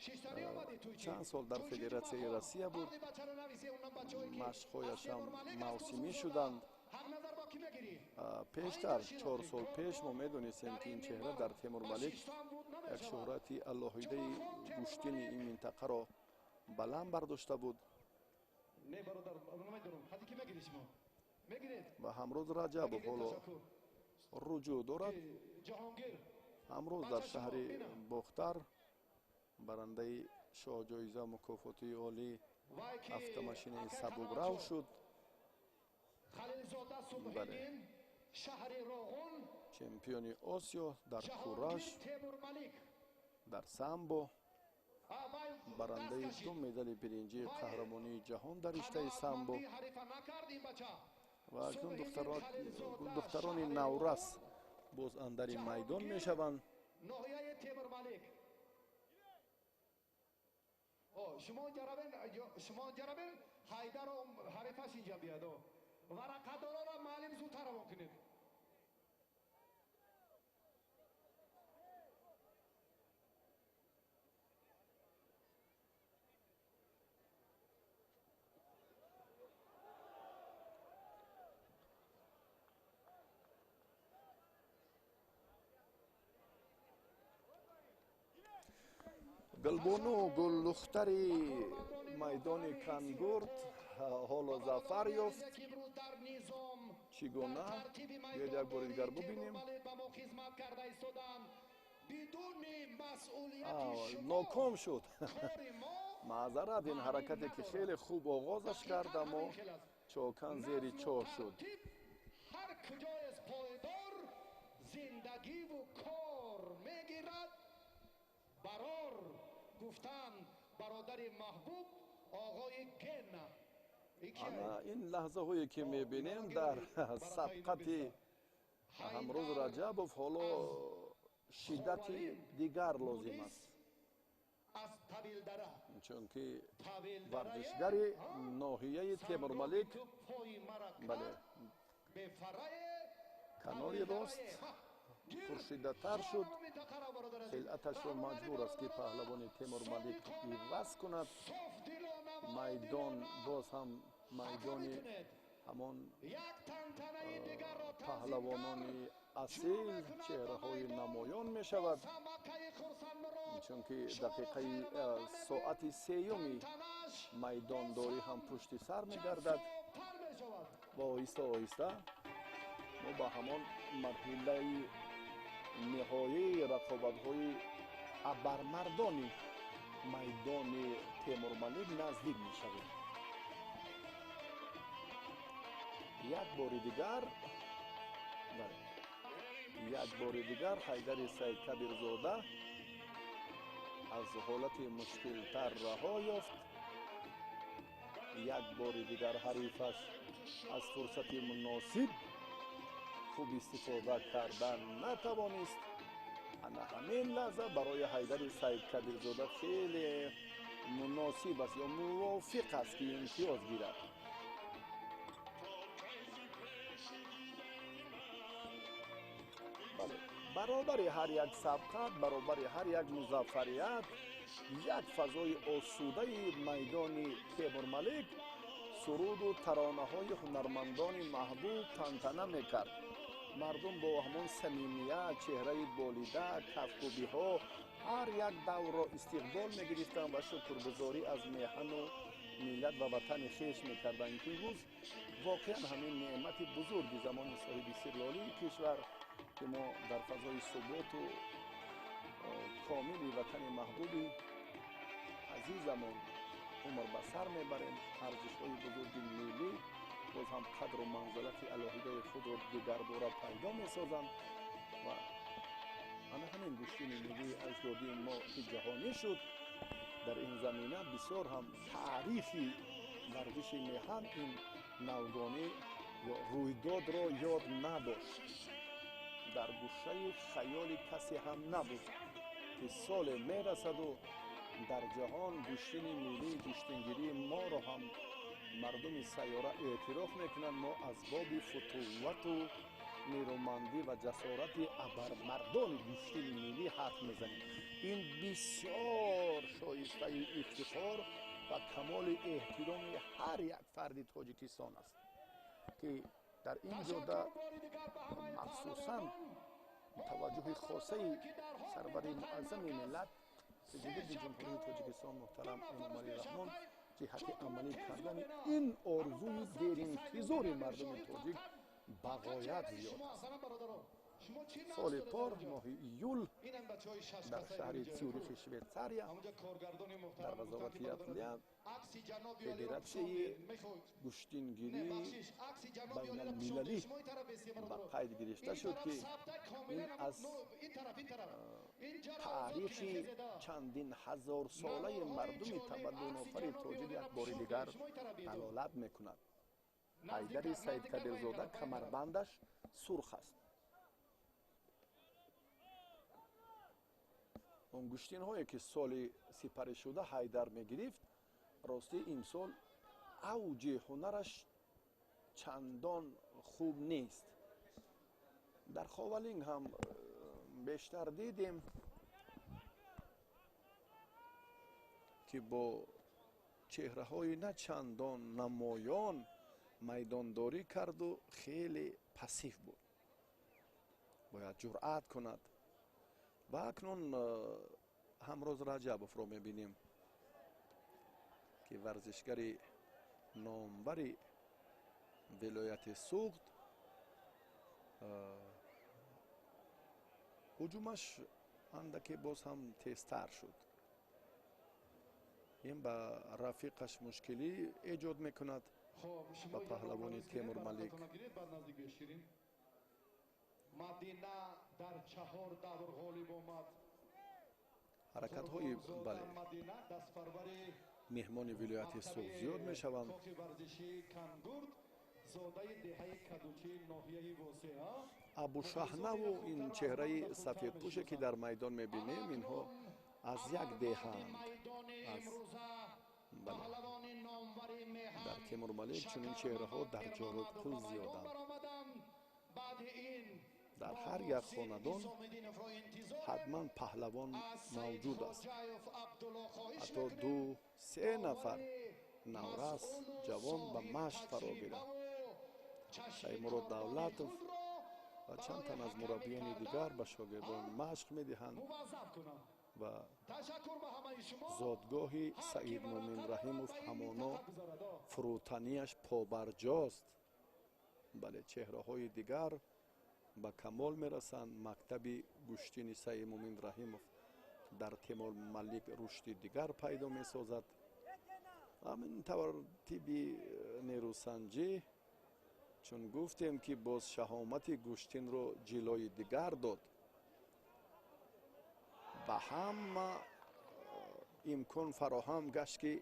Шиштанӣ омадӣ, тӯйчӣ. Чанд сол дар Тӯйчи Федератсияи Ҷумъахон. Россия буд. Ҳарди бачаро нависе, онам бачаҳое, ки аз Машқҳояшам Темурмалик аст, мавсимӣ Турсунзода. шуданд. Ҳақназар бо кӣ мегирӣ? Пештар, 4 сол пеш, мо медонистем, ки ин чеҳра дар Темурмалик як шӯҳрати алоҳидаи гӯштини ин минтақаро баланд бардошта буд. Не, бародар, намедонам, ҳади ки мегирӣ шумо? Мегиред? Ва Ҳамроз Раҷабов Мегиред, ҳоло ташаккур. руҷӯъ дорад. Ҷаҳонгир. Ҳамрӯз дар шаҳри Бохтар барандаи шоҳҷоиза, мукофоти олӣ, Вай ки автомошинаи акай сабукрав Қаноатшо. шуд. Бале, чемпиони Осиё дар кураш, дар самбо, барандаи 2 медали биринҷии қаҳрамонии ҷаҳон дар риштаи самбо. Ва акнун духтарони наврас боз андари майдон мешаванд. Шумо ҷаравен, Ҳайдаро ҳарифаш инҷа биядо. Варақадорора маълим зудтар равон кунед. Гулбону гуллухтари майдони Кангурд ҳоло зафар ёфт. Чӣ гуна? Биёед як бори дигар бубинем. Ноком шуд. Маъзарат, ин ҳаракате ки хеле хуб оғозаш кард, аммо чокан зери чоҳ шуд. Ҳар куҷоест пойдор, зиндагиву кор мегирад барор, гуфтанд бародари маҳбуб оғои Гена. Ана ин лаҳзаҳое ки мебинем дар сабқати Ҳамрӯз Раҷабов ҳоло шиддати дигар лозим аст, чунки варзишгари ноҳияи Темурмалик, бале, канори рост пуршиддаттар шуд. Хилъаташро маҷбур аст ки паҳлавони Темурмалик иваз кунад. Майдон боз ҳам майдони ҳамон паҳлавонони асил, чеҳраҳои намоён мешавад, чунки дақиқаи соати сеюми майдондорӣ ҳам пушти сар мегардад ва оҳиста оҳиста мо ба ҳамон марҳилаи ниҳоии рақобатҳои абармардони майдони Темурмалик наздик мешавем. Як бори дигар, як бори дигар Ҳайдари Саидкабирзода аз ҳолати мушкилтар раҳо ёфт. Як бори дигар ҳарифаш аз фурсати муносиб хуб истифода кардан натавонист. Ана ҳамин лаҳза барои Ҳайдари Саидкабирзода хеле муносиб аст ё мувофиқ аст ки имтиёз гирад. Бале, баробари ҳар як сабқат, баробари ҳар як музаффарият, як фазои осудаи майдони Темурмалик суруду таронаҳои ҳунармандони маҳбуб тантана мекард. Мардум бо ҳамон самимият, чеҳраи болида, кафкӯбиҳо ҳар як даврро истиқбол мегирифтанд ва шукргузорӣ аз меҳану миллат ва ватани хеш мекарданд, ки имрӯз воқеан ҳамин неъмати бузурги замони соҳиби истиқлолии кишвар, ки мо дар фазои суботу комили ватани маҳбуби азизамон умр ба сар мебарем, арзишҳои бузурги миллӣ боз ҳам қадру манзалати алоҳидаи худро дигарбора пайдо месозанд. Ва ана ҳамин гӯштини миллии аҷдодии мо ки ҷаҳонӣ шуд, дар ин замина бисёр ҳам таърихи варзиши меҳан ин навгонӣ ё рӯйдодро ёд надошт. Дар гӯшаи хаёли касе ҳам набуд ки соле мерасаду дар ҷаҳон гӯштини миллии гӯштингирии моро ҳам мардуми сайёра эътироф мекунанд. Мо аз боби футуввату нерӯмандӣ ва ҷасорати абармардони гӯштини миллӣ ҳарф мезанем. Ин бисёр шоистаи ифтихор ва камоли эҳтироми ҳар як фарди Тоҷикистон аст, ки дар ин ҷода махсусан таваҷҷӯҳи хосаи сарвари муаззами миллат, президенти Ҷумҳурии Тоҷикистон муҳтарам Эмомалӣ Раҳмон, ҷиҳати амалӣ кардани ин орзуи деринтизори мардуми тоҷик ба ғоят зиёд аст. Соли пор моҳи июл дар шаҳри Цюрихи Швейтсария дар вазорати адлия федератсияи гӯштингирии байналмилалӣ ба қайд гирифта шуд, ки ин аз таърихи чандин ҳазорсолаи мардуми тамаддунофари тоҷик як бори дигар далолат мекунад. Ҳайдари Саидкабирзода камарбандаш сурх аст. Он гӯштинҳое ки соли сипаришуда Ҳайдар мегирифт, ростӣ имсол авҷи ҳунараш чандон хуб нест. Дар Ховалинг ҳам бештар дидем, ки бо чеҳраҳои на чандон намоён майдондорӣ карду хеле пассив буд. Бояд ҷуръат кунад. Ва акнун Ҳамроз Раҷабовро мебинем, ки варзишгари номбари вилояти Суғд, ҳуҷумаш андаке боз ҳам тезтар шуд. Ин ба рафиқаш мушкилӣ эҷод мекунад, ба паҳлавони Темурмалик. Мадина дар 4 давр ғолиб омад. Ҳаракатҳои бале меҳмони вилояти Суғд зиёд мешаванд. Абушаҳнаву ин чеҳраи сафедпӯше, ки дар майдон мебинем, инҳо аз як деҳаанд. Дар Темурмалик чунин чеҳраҳо дар Ҷорубқул зиёданд. Дар ҳар як хонадон ҳатман паҳлавон мавҷуд аст. Ҳатто 2-3 нафар наврас ҷавон ба машқ фаро гиранд. Саидмурод Давлатов ва чанд тан аз мураббиёни дигар ба шогирдон машқ медиҳанд ва зодгоҳи Саидмумин Раҳимов ҳамоно фурӯтанияш побарҷост. Бале, чеҳраҳои дигар ба камол мерасанд. Мактаби гӯштини Саидмумин Раҳимов дар Темурмалик рушди дигар пайдо месозад. Ҳамин тартиби нерӯсанҷӣ, чун гуфтем, ки боз шаҳомати гӯштинро ҷилои дигар дод, ба ҳама имкон фароҳам гашт, ки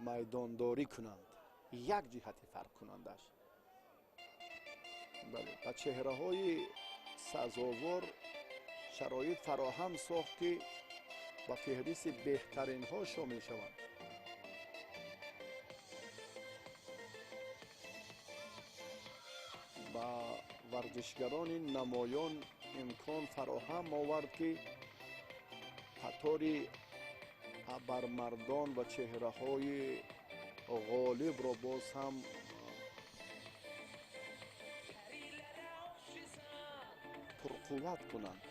майдондорӣ кунанд. Як ҷиҳати фарқкунандаш, бале, ба чеҳраҳои сазовор шароит фароҳам сохт, ки ба феҳристи беҳтаринҳо шомил шаванд. Ба варзишгарони намоён имкон фароҳам овард, ки қатори абармардон ва чеҳраҳои ғолибро боз ҳам пурқувват кунанд,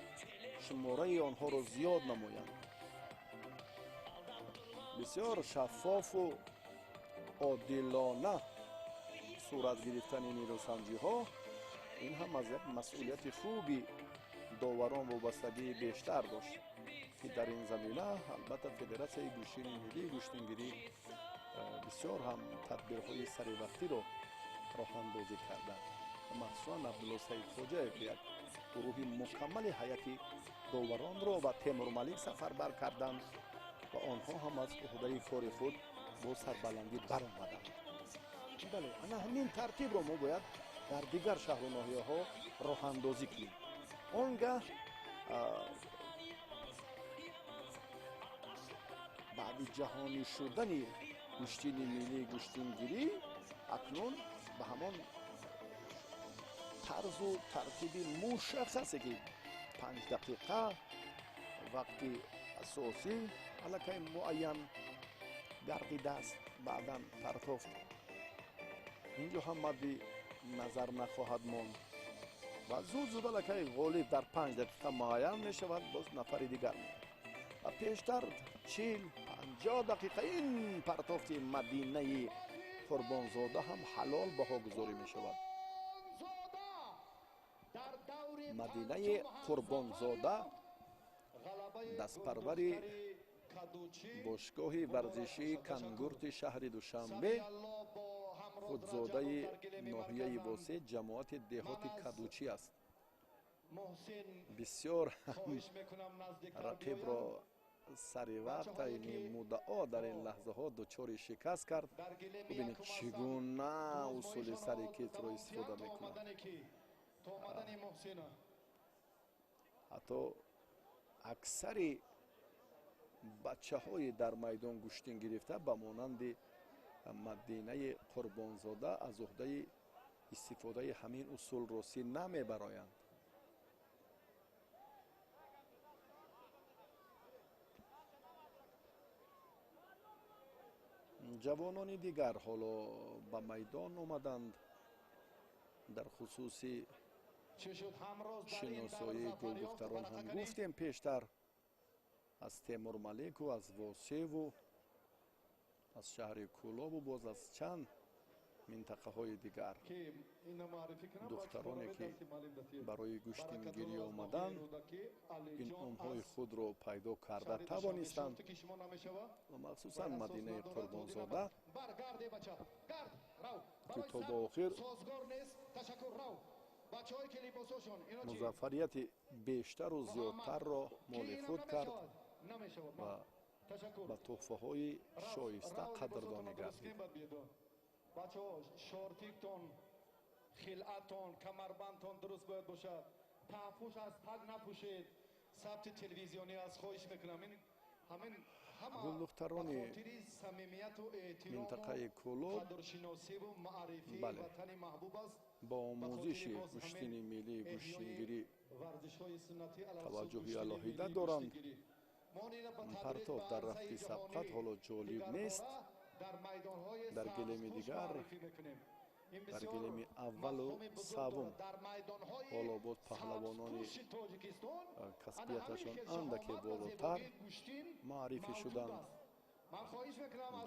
шумораи онҳоро зиёд намоянд. Бисёр шаффофу одилона сурат гирифтани нерӯсанҷиҳо, ин ҳам аз як масъулияти хуби доварон вобастагии бештар дошт, ки дар ин замина албатта федератсияи гӯштини миллии гӯштингирӣ бисёр ҳам тадбирҳои саривақтиро роҳандозӣ карданд. Махсусан Абдулло Саидхоҷаев як гурӯҳи мукаммали ҳайати доваронро ба Темурмалик сафарбар карданд ва онҳо ҳам аз ӯҳдаи кори худ бо сарбаландӣ баромаданд. Бале, ана ҳамин тартибро мо бояд дар дигар шаҳру ноҳияҳо роҳандозӣ кунем. Он гаҳ баъди ҷаҳонӣ шудани гӯштини миллии гӯштингирӣ акнун ба ҳамон тарзу тартиби мушаххасе, ки 5 дақиқа вақти асосӣ аллакай муайян гардидааст, баъдан партофт инҷо ҳам мадди назар нахоҳад монд ва зуд зуд аллакай ғолиб дар 5 дақиқа муайян мешавад, боз нафари дигар меояд. Ва пештар 40-50 дақиқа ин партофти Мадинаи Қурбонзода ҳам ҳалол баҳогузорӣ мешавад. Мадинаи Қурбонзода, дастпарвари бошгоҳи варзишии Кангурти шаҳри Душанбе, худзодаи ноҳияи Восеъ, ҷамоати деҳоти Кадучӣ аст. Бисёр рақибро сари вақт айни муддао дар ин лаҳзаҳо дучори шикаст кард. Бубинед, чӣ гуна усули сари китфро истифода мекунад. Ҳатто аксари бачаҳои дар майдон гӯштин гирифта ба монанди Мадинаи Қурбонзода аз уҳдаи истифодаи ҳамин усул росӣ намебароянд. Ҷавонони дигар ҳоло ба майдон омаданд. Дар хусуси шиносоии гулдухтарон ҳам гуфтем пештар, аз Темурмалику, аз Восеву, аз шаҳри Кӯлобу боз аз чанд минтақаҳои дигар духтароне ки барои гӯштингирӣ омаданд, инъомҳои худро пайдо карда тавонистанд ва махсусан Мадинаи Қурбонзода, ки то ба охир музаффарияти бештару зиёдтарро моли худ кард ва ба тӯҳфаҳои шоиста қадрдонӣ гардид. Бачаҳо, шортиктон, хилъатон, камарбандтон дуруст бояд бошад. Таҳпӯш аз таг напӯшед. Сабти телевизионӣ аз хоҳиш мекунам. Ҳамин ҳама гулдухтарони самимияту эҳтирому минтақаи Кӯлоб қадршиносиву маърифии ватани маҳбуб аст. Бо омӯзиши гӯштини миллии гӯштингирӣ таваҷҷӯҳи алоҳида доранд. Партов дар рафти сабқат ҳоло ҷолиб нест. Дар гилеми дигар, дар гилеми аввалу севум ҳоло боз паҳлавонони касбияташон андаке болотар маърифӣ шуданд.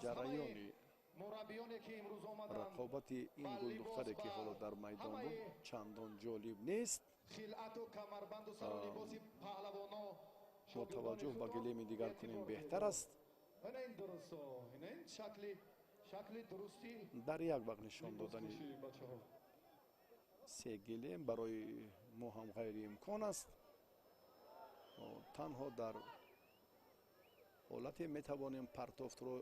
Ҷараёни рақобати ин гулдухтаре ки ҳоло дар майдон буд чандон ҷолиб нест. Бо таваҷҷӯҳ ба гилеми дигар кунем беҳтар аст. Дар як вақт нишон додани се гилем барои мо ҳам ғайриимкон аст. Танҳо дар ҳолате метавонем партофтро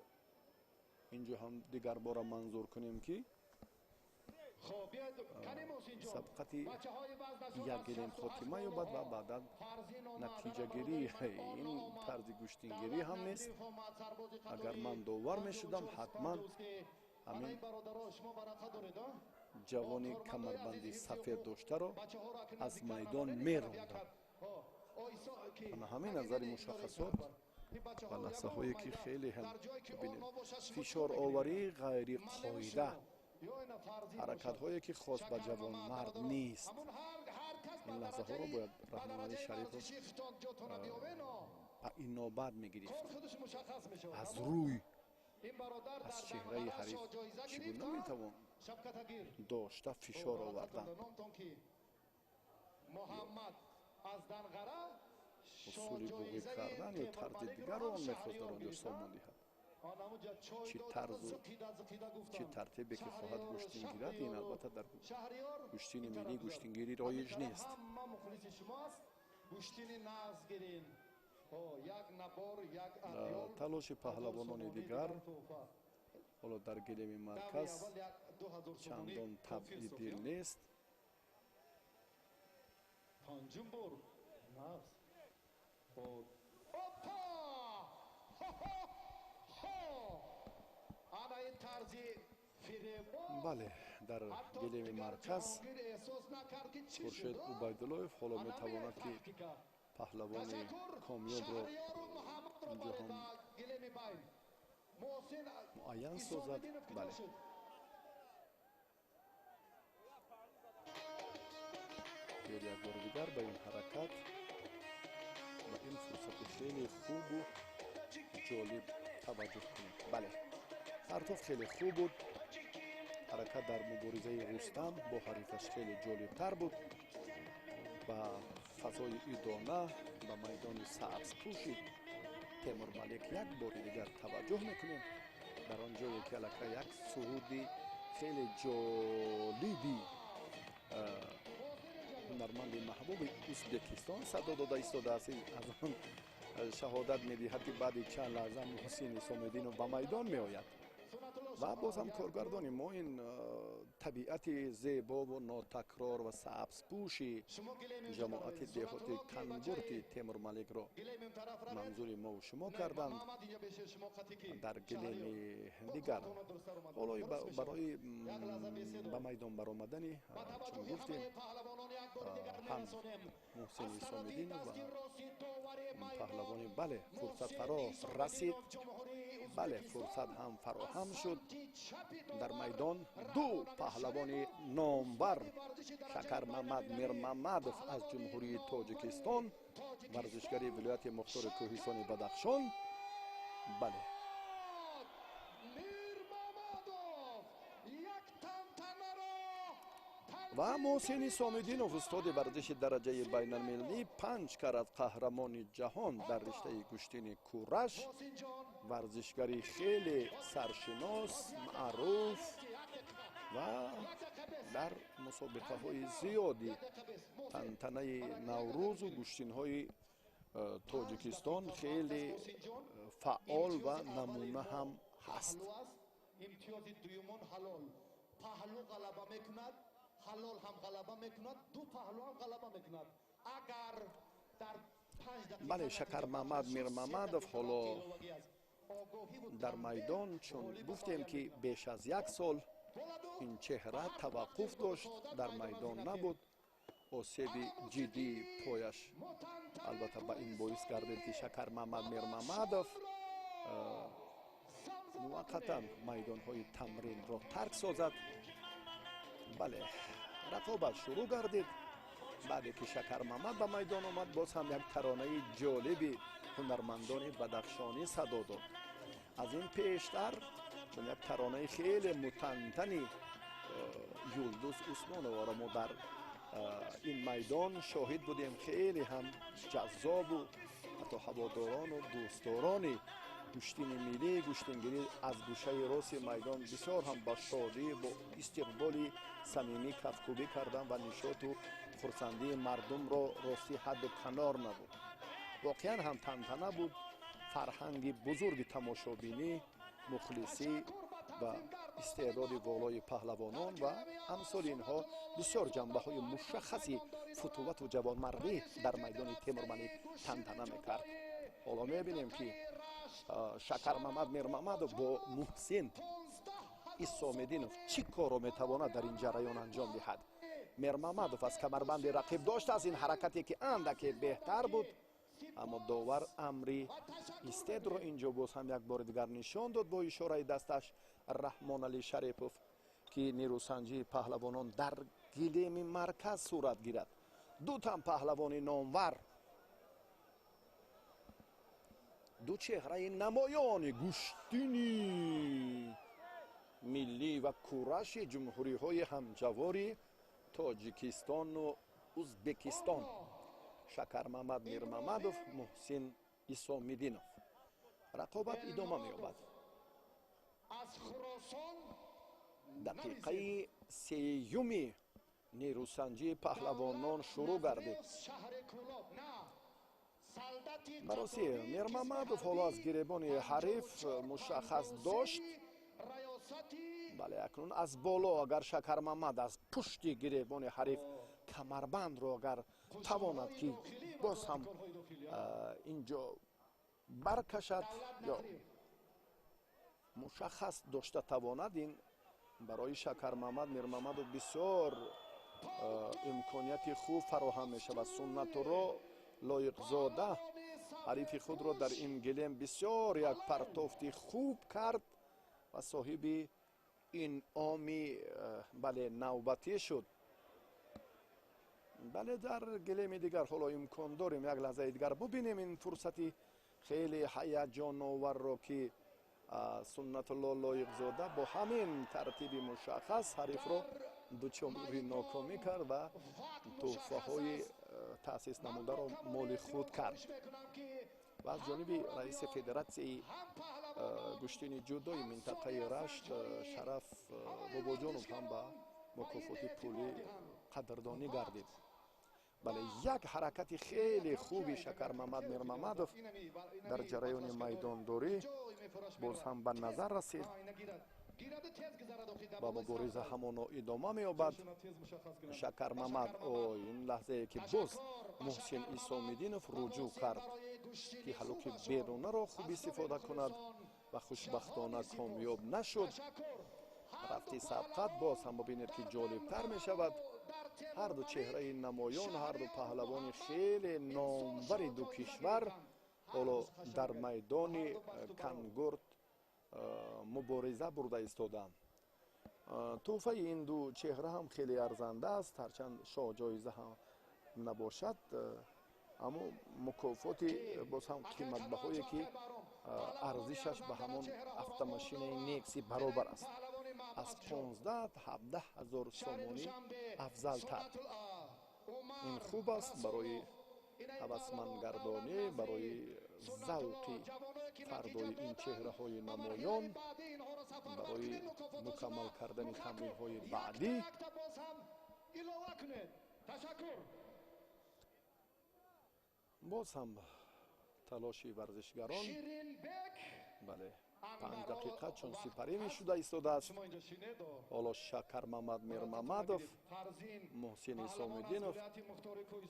инҷо ҳам дигарбора манзур кунем ки сабқати як гилем хотима ёбад ва баъдан натиҷагирии ин тарзи гӯштингирӣ ҳам нест. Агар ман довар мешудам, ҳатман ҳамин ҷавони камарбанди сафед доштаро аз майдон мерондам. Ана ҳамин назари мушаххасот ва лаҳзаҳое ки хеле ҳам бибинед, фишороварии ғайриқоида, ҳаракатҳое ки хос ба ҷавонмард нест. Ин лаҳзаҳоро бояд Раҳмонали Шарипов ба инобат мегирифт. Аз рӯй, аз чеҳраи ҳариф чӣ гуна метавон дошта фишор овардан? Усули буғӣ кардан ё тарзи дигарро он мехост дар он ҷо сомон диҳад. Чӣ тарзу чӣ тартибе ки хоҳад гӯштин гирад, ин албатта дар гӯштини миллӣ гӯштингирӣ роиҷ нест. Талоши паҳлавонони дигар ҳоло дар гилеми марказ чандон табъи дил нест. Бале, дар гилеми марказ Хуршед Убайдуллоев ҳоло метавонад ки паҳлавони комёбро инҷо ҳам муайян созад. Бале, биёд як бори дигар ба ин ҳаракат, ба ин фурсати хеле хубу ҷолиб таваҷҷӯҳ кунем. Бале, партов хеле хуб буд. Ҳаракат дар муборизаи Рустам бо ҳарифаш хеле ҷолибтар буд. Ба фазои идона, ба майдони сабзпӯши Темурмалик як бори дигар таваҷҷӯҳ мекунем. Дар он ҷое ки аллакай як суруди хеле ҷолиби ҳунарманди маҳбуби Узбекистон садо дода истодааст, аз он шаҳодат медиҳад, ки баъди чанд лаҳза Муҳсин Исомиддинов ба майдон меояд. Ва боз ҳам коргардони мо ин табиати зебову нотакрор ва сабзпӯши ҷамоати деҳоти Кангурти Темурмаликро манзури мову шумо карданд. Дар гилеми дигар ҳоло барои ба майдон баромадани, чун гуфтем, ҳам Муҳсин Исомиддинов ва паҳлавони, бале, фурсат фаро расид, бале, фурсат ҳам фароҳам шуд. Дар майдон ду паҳлавони номбар: Шакармамад Мирмамадов аз Ҷумҳурии Тоҷикистон, варзишгари вилояти мухтори кӯҳистони Бадахшон, бале, ва Муҳсин Исомиддинов, устоди варзиши дараҷаи байналмилалӣ, 5 карат қаҳрамони ҷаҳон дар риштаи гӯштини кураш, варзишгари хеле саршинос, маъруф ва дар мусобиқаҳои зиёди тантанаи наврӯзу гӯштинҳои Тоҷикистон хеле фаъол ва намуна ҳам ҳаст. Имтиёзи дуюмон ҳалол. Паҳлӯ ғалаба мекунад, ҳалол ҳам ғалаба мекунад, ду паҳлӯ ҳам ғалаба мекунад. Агар дар Бале, Шакармамад Мирмамадов ҳоло дар майдон, чун гуфтем, ки беш аз як сол ин чеҳра таваққуф дошт, дар майдон набуд. Осеби ҷиддии пояш албатта ба ин боис гардид, ки Шакармамад Мирмамадов муваққатан майдонҳои тамринро тарк созад. Бале, рақобат шурӯъ гардид. Баъде ки Шакармамад ба майдон омад, боз ҳам як таронаи ҷолиби ҳунармандони бадахшонӣ садо дод. Аз ин пештар чун як таронаи хеле мутантани Юлдуз Усмоноваро мо дар ин майдон шоҳид будем, хеле ҳам ҷаззобу ҳатто ҳаводорону дӯстдорони гӯштини миллӣ, гӯштингирӣ аз гӯшаи рости майдон бисёр ҳам ба шодӣ, бо истиқболи самимӣ кафкӯбӣ карданд ва нишоту хурсандии мардумро ростӣ ҳадду канор набуд. Воқеан ҳам тантана буд, фарҳанги бузурги тамошобинӣ, мухлисӣ ва истеъдоди волои паҳлавонон ва амсоли инҳо бисёр ҷанбаҳои мушаххаси футувату ҷавонмардӣ дар майдони Темурмалик тантана мекард. Ҳоло мебинем, ки Шакармамад Мирмамадов бо Муҳсин Исомиддинов чӣ корро метавонад дар ин ҷараён анҷом диҳад. Мирмамадов аз камарбанди рақиб доштааст, ин ҳаракате ки андаке беҳтар буд, аммо довар амри истедро инҷо боз ҳам як бори дигар нишон дод бо ишораи дасташ Раҳмонали Шарипов, ки нерӯсанҷии паҳлавонон дар гилеми марказ сурат гирад. Ду тан паҳлавони номвар, ду чеҳраи намоёни гӯштини миллӣ ва кураши ҷумҳуриҳои ҳамҷавори Тоҷикистону Узбекистон: Шакармамад Мирмамадов, Муҳсин Исомиддинов. Рақобат идома меёбад. Дақиқаи сеюми нерӯсанҷии паҳлавонон шурӯъ гардид. Бароси Мирмамадов ҳоло аз гиребони ҳариф мушаххас дошт. Бале, акнун аз боло агар Шакармамад аз пушти гиребони ҳариф камарбандро агар тавонад, ки боз ҳам инҷо баркашад ё мушаххас дошта тавонад, ин барои Шакармамад Мирмамадов бисёр имконияти хуб фароҳам мешавад. Суннатулло Лоиқзода ҳарифи худро дар ин гилем бисёр як партофти хуб кард ва соҳиби инъоми, бале, навбатӣ шуд. Бале, дар гилеми дигар ҳоло имкон дорем як лаҳзаи дигар бубинем ин фурсати хеле ҳаяҷоноварро, ки Суннатулло Лоиқзода бо ҳамин тартиби мушаххас ҳарифро дучори нокомӣ кард ва тӯҳфаҳои Таъсис намударо моли худ кард ва аз ҷониби раиси федератсияи гӯштини ҷудои минтақаи Рашт Шараф Бобоҷонов ҳам ба мукофоти пулӣ қадрдонӣ гардид. Бале, як ҳаракати хеле хуби Шакармамад Мирмамадов дар ҷараёни майдондорӣ боз ҳам ба назар расид ва мубориза ҳамоно идома меёбад. Шакармамад, ой, ин лаҳзае ки боз Муҳсин Исомиддинов руҷӯъ кард, ки ҳалуки берунаро хуб истифода кунад ва хушбахтона комёб нашуд. Рафти сабқат боз ҳам бибинед, ки ҷолибтар мешавад. Ҳарду чеҳраи намоён, ҳарду паҳлавони хеле номвари ду кишвар ҳоло дар майдони Кангурд мубориза бурда истодаанд. Тӯҳфаи ин ду чеҳра ҳам хеле арзанда аст, ҳарчанд шоҳҷоиза ҳам набошад, аммо мукофоти боз ҳам қиматбаҳое, ки арзишаш ба ҳамон автомошинаи Некси баробар аст, аз 15-17 ҳазор сомонӣ афзалтар. Ин хуб аст барои ҳавасмандгардонӣ, барои завқи фардои ин чеҳраҳои намоён, барои мукаммал кардани тамринҳои баъдӣ. Боз ҳам талоши варзишгарон. Бале, 5 дақиқа чун сипарӣ мешуда истодааст. Ҳоло Шакармамад Мирмамадов, Муҳсин Исомиддинов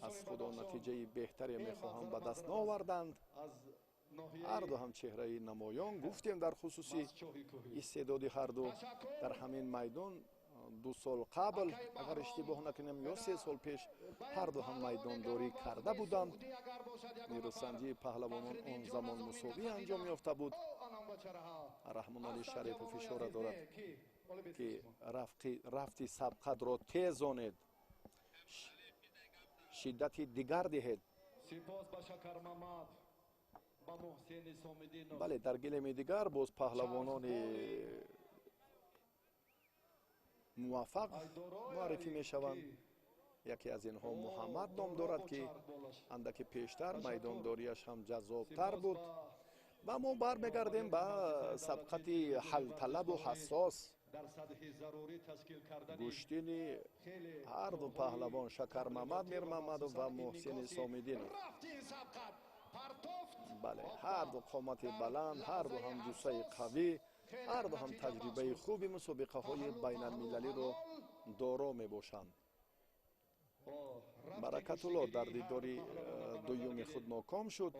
аз Худо натиҷаи беҳтаре мехоҳанд, ба даст наоварданд. Ҳарду ҳам чеҳраи намоён, гуфтем дар хусуси истеъдоди ҳарду. Дар ҳамин майдон 2 сол қабл, агар иштибоҳ накунем, ё 3 сол пеш ҳарду ҳам майдондорӣ карда буданд. Нерӯсанҷии паҳлавонон он замон мусовӣ анҷом ёфта буд. Раҳмонали Шарипов ишора дорад, ки рафти сабқатро тезонед, шиддати дигар диҳед. Сипос ба Шакармамад, ба Муҳсин Исомиддинов. Бале, дар гилеми дигар боз паҳлавонони муваффақ муаррифӣ мешаванд. Яке аз инҳо Муҳаммад ном дорад, ки андаке пештар майдондориаш ҳам ҷаззобтар буд. Ва мо бармегардем ба сабқати ҳалталабу ҳассос, дар сатҳи зарурӣ ташкил кардани гӯштини ҳарду паҳлавон Шакармамад Мирмамадов ва Муҳсин Исомиддинов. Бале, ҳарду қомати баланд, ҳарду ҳам ҷуссаи қавӣ, ҳарду ҳам таҷрибаи хуби мусобиқаҳои байналмилалиро доро мебошанд. Баракатулло дар дидори дуюми худ ноком шуд.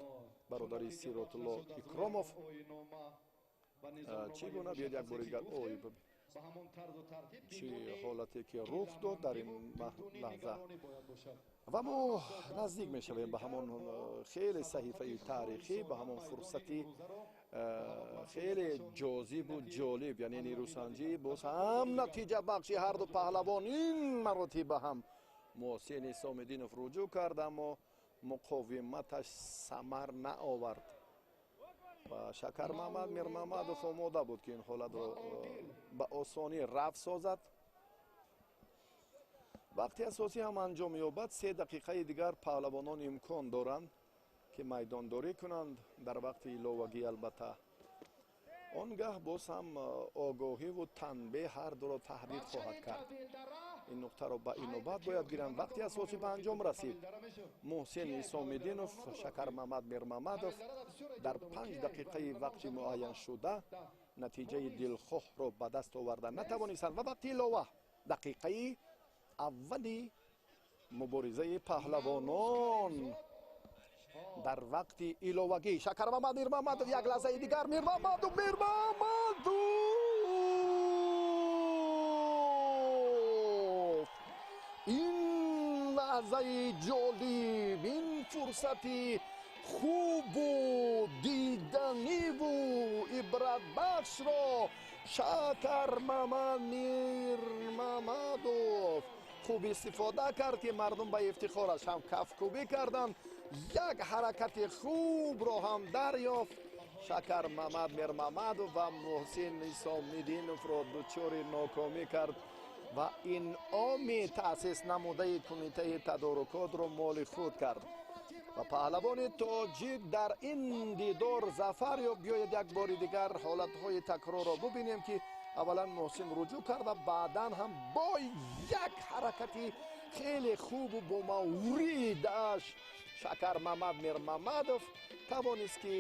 Бародари Сиротулло Икромов чӣ гуна? Биёд, як бори дигар. Ой, чӣ ҳолате ки рух дод дар ин лаҳза! Ва мо наздик мешавем ба ҳамон хеле саҳифаи таърихӣ, ба ҳамон фурсати хеле ҷозибу ҷолиб, яъне нерӯсанҷӣ, боз ҳам натиҷабахши ҳарду паҳлавон. Ин маротиба ҳам Муҳсин Исомиддинов руҷӯъ кард, аммо муқовиматаш самар наовард ва Шакармамад Мирмамадов омода буд, ки ин ҳолатро ба осонӣ рафт созад. Вақти асосӣ ҳам анҷом ёбад. 3 дақиқаи дигар паҳлавонон имкон доранд, ки майдондорӣ кунанд дар вақти иловагӣ. Албатта, он гаҳ боз ҳам огоҳиву танбеҳ ҳар дуро таҳдид хоҳад кард. Ин нуқтаро ба инобат бояд гиранд. Вақти асосӣ ба анҷом расид. Муҳсин Исомиддинов, Шакармамад Мирмамадов дар 5 дақиқаи вақти муайяншуда натиҷаи дилхоҳро ба даст оварда натавонистанд ва вақти илова, дақиқаи аввали муборизаи паҳлавонон дар вақти иловагӣ. Шакармамад Мирмамадов, як лаҳзаи дигар, Мирмамадов, Мирмамадов! Ин лаҳзаи ҷолиб, ин фурсати хубу диданиву ибратбахшро Шакармамад Мирмамадов хуб истифода кард, ки мардум ба ифтихораш ҳам кафкӯбӣ карданд. Як ҳаракати хубро ҳам дарёфт Шакармамад Мирмамадов ва Муҳсин Исомиддиновро дучори нокомӣ кард. Ва инъоми таъсис намудаи кумитаи тадорукотро моли худ кард ва паҳлавони тоҷик дар ин дидор зафар ёфт. Биёед, як бори дигар ҳолатҳои такрорро бубинем, ки аввалан Муҳсин руҷӯъ кард ва баъдан ҳам бо як ҳаракати хеле хубу бо мавридаш Шакармамад Мирмамадов тавонист, ки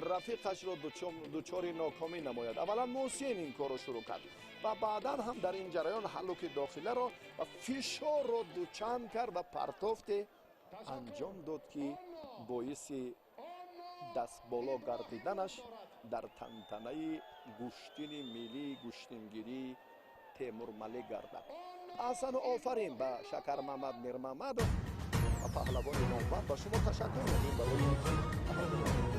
рафиқашро дучори нокомӣ намояд. Аввалан Муҳсин ин корро шурӯъ кард ва баъдан ҳам дар ин ҷараён ҳаллуки дохиларо ва фишорро дучанд кард ва партофте анҷом дод, ки боиси дастболо гардиданаш дар тантанаи гӯштини миллии гӯштингирии Темурмалик гардад. Аҳсану офарин ба Шакармамад Мирмамадов ва паҳлавони номбар. Ба шумо ташаккур мегӯем барои